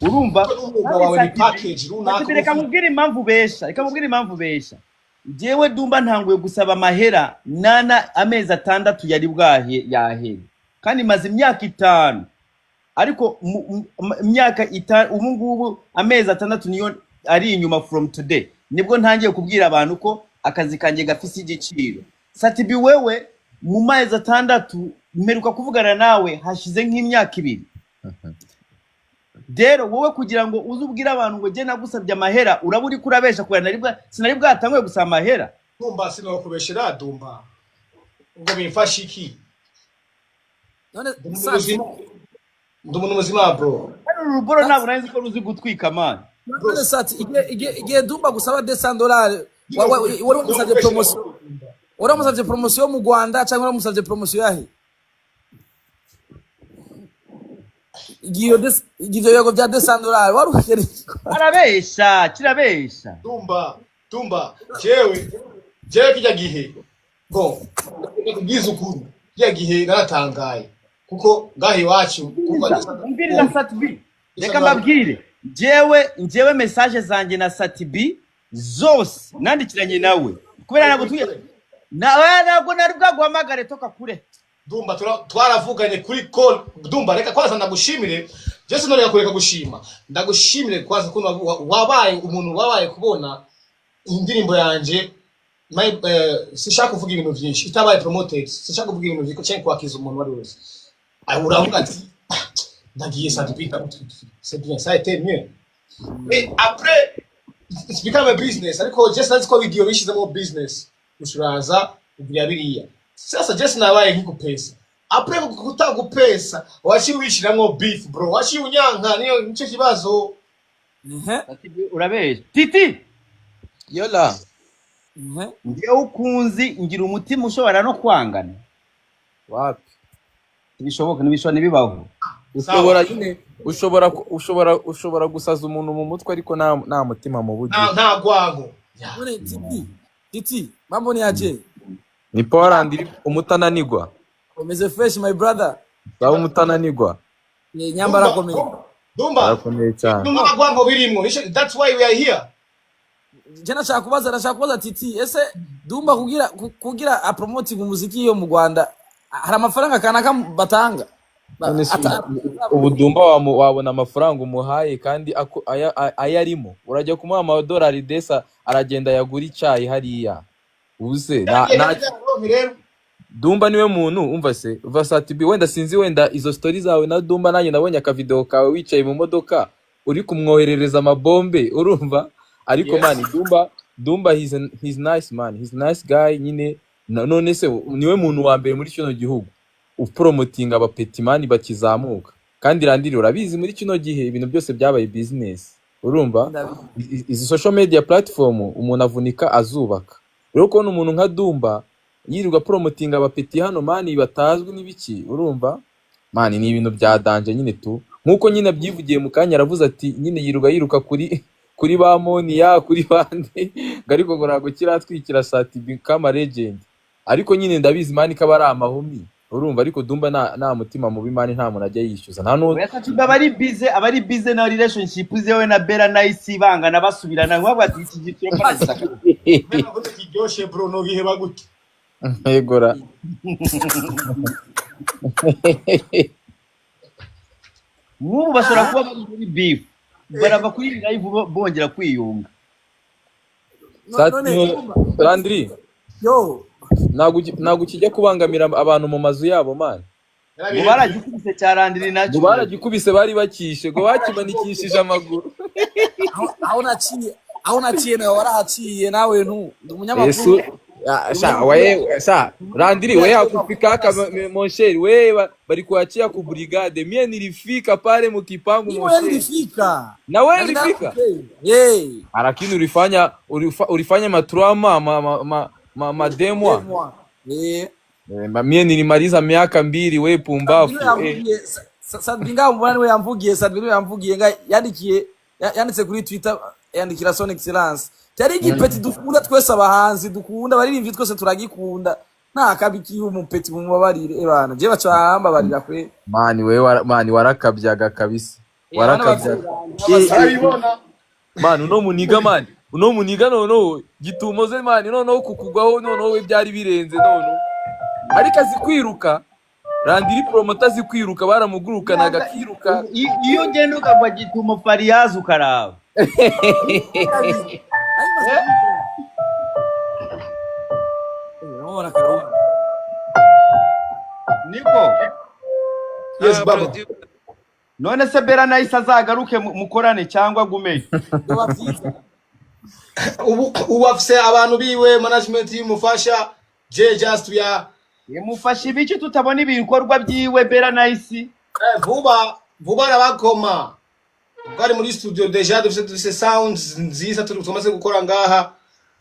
Urumva reka nkubwire impamvu besha, reka nkubwire impamvu besha. Njyewe Dumba ntanguye gusaba amahera nana amezi 6 yari bwahe yahere kandi maze imyaka 5 ariko imyaka 5 ubu ngubu amezi 6 niyo ari inyuma from today nibwo ntangiye kubwira abantu ko akazi kanjye gafise igiciro. Satibi wewe mu mezi 6 mperuka kuvugana nawe hashize nk'imyaka 2. Dero wowe kugira ngo uzubwire abantu ngo je nagusabye amahera uraburi kurabesha kubera naribwa sinari bwatanguye gusaba amahera. Dumba sinokubeshera Dumba ngo bimfashe iki? None ndumuntu muzima bro. Hano ruboro ntabwo nari nzi ko ruzi gutwika man. None Sati igihe Dumba gusaba $200 wari umusabye promotion. Wari umusabye promotion mu Rwanda cyangwa wari umusabye promotion yahe? Igiyo yego bya $200 wari ukereye. Arabesha, kirabesha. Dumba jewe kijya gihe. Bon, ndakubwiza ukuri. Kijya gihe naratangaye kuko ngahe iwacu umviriza Satibi. Reka mbabwire. Njyewe message zanjye na Satibi zose nandikiranye nawe. Kubera ntabwo tuye nawe ntabwo nari bwaguhamagare toka kure. Dumba twaravuganye kuri call. Dumba reka kwanza ndagushimire. Jesse none kureka gushima. Ndagushimire kwanza kuno wabaye umuntu wabaye kubona indirimbo yanje sishaka kuvuga ibintu byinshi itabaye promoted sishaka kuvuga ibintu byinshi cyangwa kwakiza umuntu wari wese. Uravuga ati ndagiye Satibi ndamutwikira. C'est bien, ça a été mieux. Mais après it's become a business. Ariko Jesse nazi ko video bishizemo business. Ushuraza ugira biriya. Sasa Jesse nabaye nkikupesa. Après kutagupesa washi wishiramwo beef bro. Washi unyanka niyo nico kibazo. Urabesha. Titi. Yola. Ndiye ukunzi ngira umutima ushobora no kwangana. Wapi? Ntibishoboka nibishobora nibibaho. Ushobora nyine ushobora gusaza umuntu mu mutwe ariko nta mutima mu bugi. Nta gwango. None Titi mambo ni aje? Ni Poland umutananigwa. Umeze fresh my brother. Sawa umutananigwa. Ni nyambara komeye. Dumba. Arakomeye cyane. Dumba gwango birimo. That's why we are here. Je nashaka kubaza Titi ese Dumba kugira a promoting umuziki yo mu Rwanda hari amafaranga kanaka batanga? Ubu Dumba wabona amafaranga umuhaye kandi ayarimo urajya kumuha amadolari desa aragenda yagura icyayi hariya. Ubuse na Dumba niwe muntu umva se uva Satibi wenda sinzi wenda izo stories zawe na Dumba nanjye nabonye aka video kawe wicaye mu modoka uri kumwoherereza amabombe urumva ariko yes. Man Dumba he's nice man, he's nice guy nyine. None se niwe muntu wa mbere muri kino gihugu upromotinga abapetimani bakizamuka kandi randiri urabizi muri kino gihe ibintu byose byabaye business urumva izi social media platform umuntu avunika azubaka. Rero kubona umuntu nka Dumba yirirwa promotinga abapeti hano mani batazwi n'ibiki urumva mani ni ibintu bya danger nyine tu nkuko nyine abyivugiye mu kanya aravuze ati nyine yirirwa yiruka kuri ba Monia kuri bande ariko ngo ntabwo kiratwikira Satibi kama legend ariko nyine ndabizi mani kaba ari amahumi urumva ariko Dumba nta mutima mubi mani nta muntu ajya yishyuza nta n'uwo abari busy na relationship zewe na Bella Nice bangana basubirana nk'abo ati iki giciro parasaka kiryoshe bro no biheba gute yegora nk'ubu bashobora kuba bari muri beef barava kuri live bongera kwiyunga. Landry yo ntabwo kijya kubangamira abantu mu mazu yabo man. Ngo baragikubise cya Landry nacyo. Ngo baragikubise bari bakishe ngo bakimanikishije amaguru. Aho naciye nawe warahaciye nawe ntu ndi umunyamakuru. Sha we sha Randiri we hakufikaka mon cher, we balikuachia ku brigade. Mie nilifika pale mukipango mon cher. Nilifika. Na wewe ulifika? Yeah. Lakini ulifanya ulifanya matrauma ma demwa. Eh. Mie nilimaliza miaka 2 we pumbafu. Sadbinga mbona we yamvugiye Sadbinga yamvugiye nga yandikiye yanditse kuri Twitter yandikira Son Excellence. Cyari igipeti dukunda twese abahanzi dukunda baririmbyi twese turagikunda. Nta kabiki umupeti mumubabarire ebana. Je baca bambabarira kwe. Mani wewe mani warakabyaga kabisa. Warakabyaga. Mani uno muniga mani. Uno muniga nono gitumoze mani nono kukugwaho nono we byari birenze nono. Ariko azikwiruka. Randiri promoter azikwiruka baramugurukanaga kiruka. Iyo ngendo ukagwa gitumo Fariyazi ukaraba. Niko. Yes baba. None se Bella Nice azagaruke mukorane cyangwa gume. Ubu afise abantu biwe management yimufasha je just ya yimufasha ibiki tutabona ibikorwa byiwe Bella Nice. Vuba arabakoma. Bwari muri studio deja dufise sounds nziza tumaze gukora ngaha.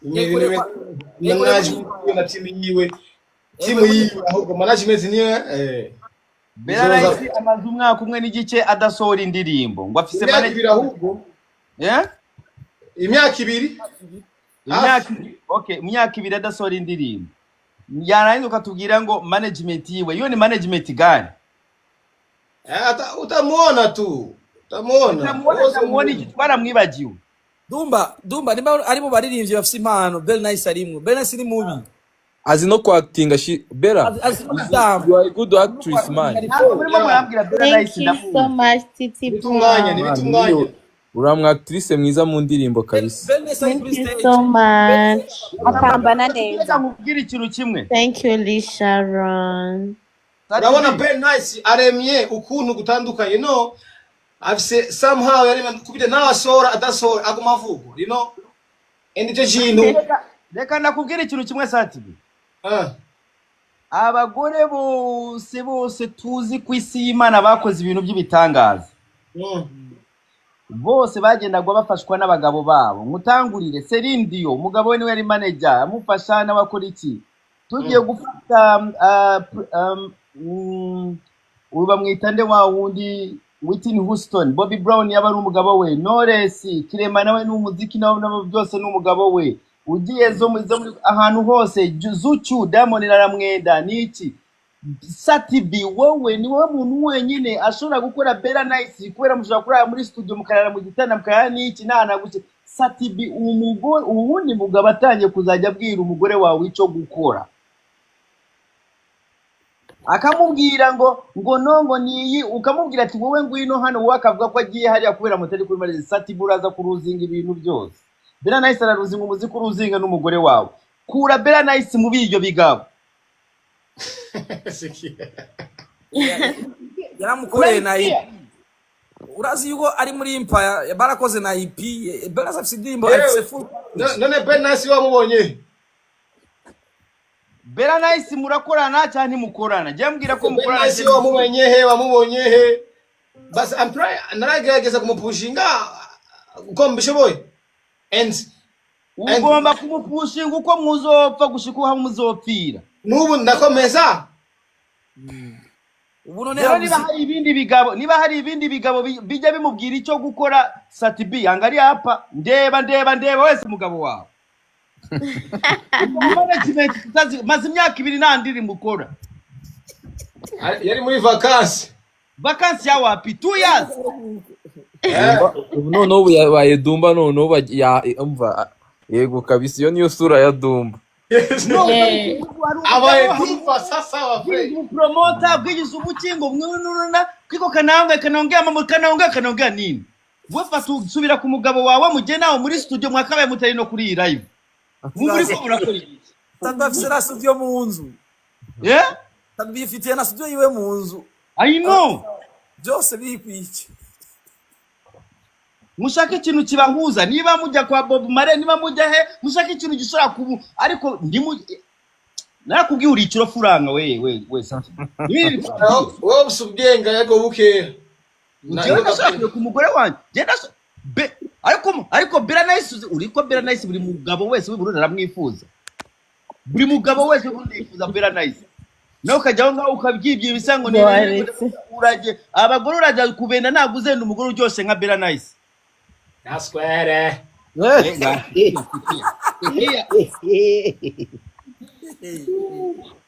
Management na team yiwe. Team yiwe ahubwo management niwe Bella Nice amaze umwaka umwe n'igice adasohora indirimbo ngo afise management ahubwo. Imyaka ibiri. Okay, imyaka ibiri adasohora indirimbo. Yarangiza ukatubwira ngo management yiwe. Iyo ni management gani? Utamuona tu. Utamuona iki twaramwibagiwe. Dumba nimba ari mu baririmbyi bafise impano Bella Nice arimwo. Bella Nice ni mubi. Azi no kuactinga shi Bella. You are a good actress man. Thank you so much Titi. Bitunganye ni bitunganye. Uramwa actrice mwiza mu ndirimbo kabisa. Thank you so much. Apambana neza. Nkubwira ikintu kimwe. Thank you Lisharon. Urabona Bella Nice aremye ukuntu gutandukanye no afise somehow yari kubide nawe asora adasora aguma avuga you know and icyo kintu. Reka nakubwira ikintu kimwe Satibi. Abagore bose tuzi ku isi y'Imana bakoze ibintu by'ibitangaza. Bose bagendagwa bafashwa n'abagabo babo. Mutangurire Celine Dion, umugabo we niwe yari manager, amufasha n'abakora iki. Tugiye gufata uba mwitande wa wundi Whitney Houston, Bobby Brown yaba ari umugabo we, Knowless, Kirema nawe n'umuziki nawe byose n'umugabo we. Ugiye zo muri ahantu hose Zuchu, Diamond aramwenda niki. Satibi wowe ni wowe muntu wenyine ashobora gukora Bella Nice kubera mushobora kurara muri studio mukarara mu gitanda mukarara niki nana guke. Satibi umugore uwundi mugabo atangiye kuzajya abwira umugore wawe ico gukora. Akamubwira ngo nongo niyi ukamubwira ati wowe ngwino hano wowe akavuga ko agiye hariya kubera mutari kuri Marize. Satibi uraza kuruzinga ibintu byose. Bella Nice araruzinga umuziki uruzinga n'umugore wawe. Kura Bella Nice mu biryo bigabo. Yaramukoreye na EP. Urazi yuko ari muri Empire barakoze na EP. Bella Nice afise indirimbo afise full. None Bella Nice wamubonye? Bella Nice murakorana cyangwa ntimukorana? Je mbwira ko mukorana. Bella Nice wamubonye he? Wamubonye he? Bas I'm trying naragerageza kumupushinga uko mbishoboye. And ugomba kumupushinga uko muzopfa gushika aho muzopfira. Nubu ndakomeza. Ubu none niba hari ibindi bigabo bijya bimubwira icyo gukora Satibi angalia hapa ndeba wese mugabo wawe. Management maze imyaka ibiri nta ndirimbo ukora. Yari muri vacances. Vacances ya wapi? 2 years. Ubu noneho ubu yabaye Dumba noneho ya umva yego kabisa iyo niyo sura ya Dumba. Abaye Dumba sasa wa free. Promoter bwigize ubukingo mwununa kwiko kananga kanongea mama kanongea nini? Wewe fata usubira ku mugabo wawe muje nawe muri studio mwakabaye mutari no kuri live. Muri ko murakora iki? Sasa afise na studio mu nzu. Yeah? Bifitiye na studio yiwe mu nzu. I know. Byose biri kwiki. Mushake ikintu kibahuza, niba mujya kwa Bob Marley, niba mujya he, mushake ikintu gishobora kubu, ariko ndimu narakubwiye uri ikirofuranga we we we Sati. Nibi Wowe usa ubwenge ariko bukeya. Njyewe nashakaga ku mugore wanjye. Njyewe ariko Bella Nice, uriko Bella Nice buri mugabo wese w'i Burundi aramwifuza. Buri mugabo wese w'i Burundi yifuza Bella Nice. Nawe ukajya aho ngaho ukabyibwira bisa ngo ni Waretse. urajye abagore urajya kubenda, ntabwo uzenda umugore uryoshye nka Bella Nice. Naswere.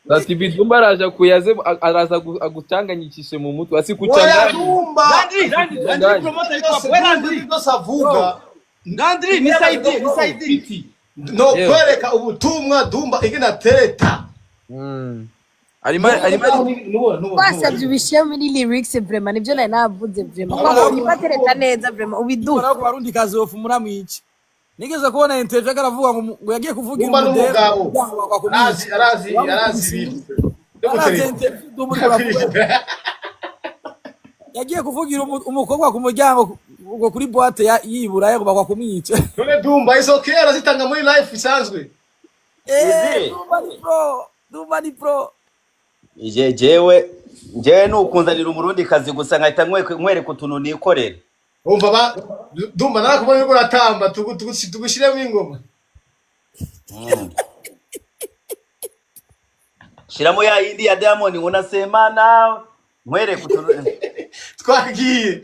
Satibi Dumba araje kuyaze, araza agucanganyikishe mu mutwe, Oya asikuchanganye. Dumba. Landry, Landry promoter yitwa we Landry. Byose avuga. Landry ni Saidi, ni Saidi. No Yewe. kwereka ubutumwa Dumba igena tereta. Arimo Twasabye ubishyire muri lyrics vraiment, nibyo nari navuze vraiment, ko niba tereta neza vraiment ubiduhe. Ariko Barundi kazofu muramwica. Nigeze kubona interview aravuga ngo yagiye kuvugira Dumba umudere n'umugabo. Arazi ibintu. Arazi interview Dumba uriko uravuga. Yagiye kuvugira umukobwa ku muryango ngo kuri boîte ya yibura ngo bagwa kumwica. None Dumba is okay, arazitanga muri life isanzwe. Dumba ni pro, Dumba ni pro. Jewe jewe nukunzanira umurundi kazi gusa nkahita nkwereka utuntu nikorera. Umva ba Dumba narakubonye uriko uratamba, tugushiremo ingoma. Shiramo ya yindi ya Diamond ngo nasema nawe nkwereka utuntu Twagiye.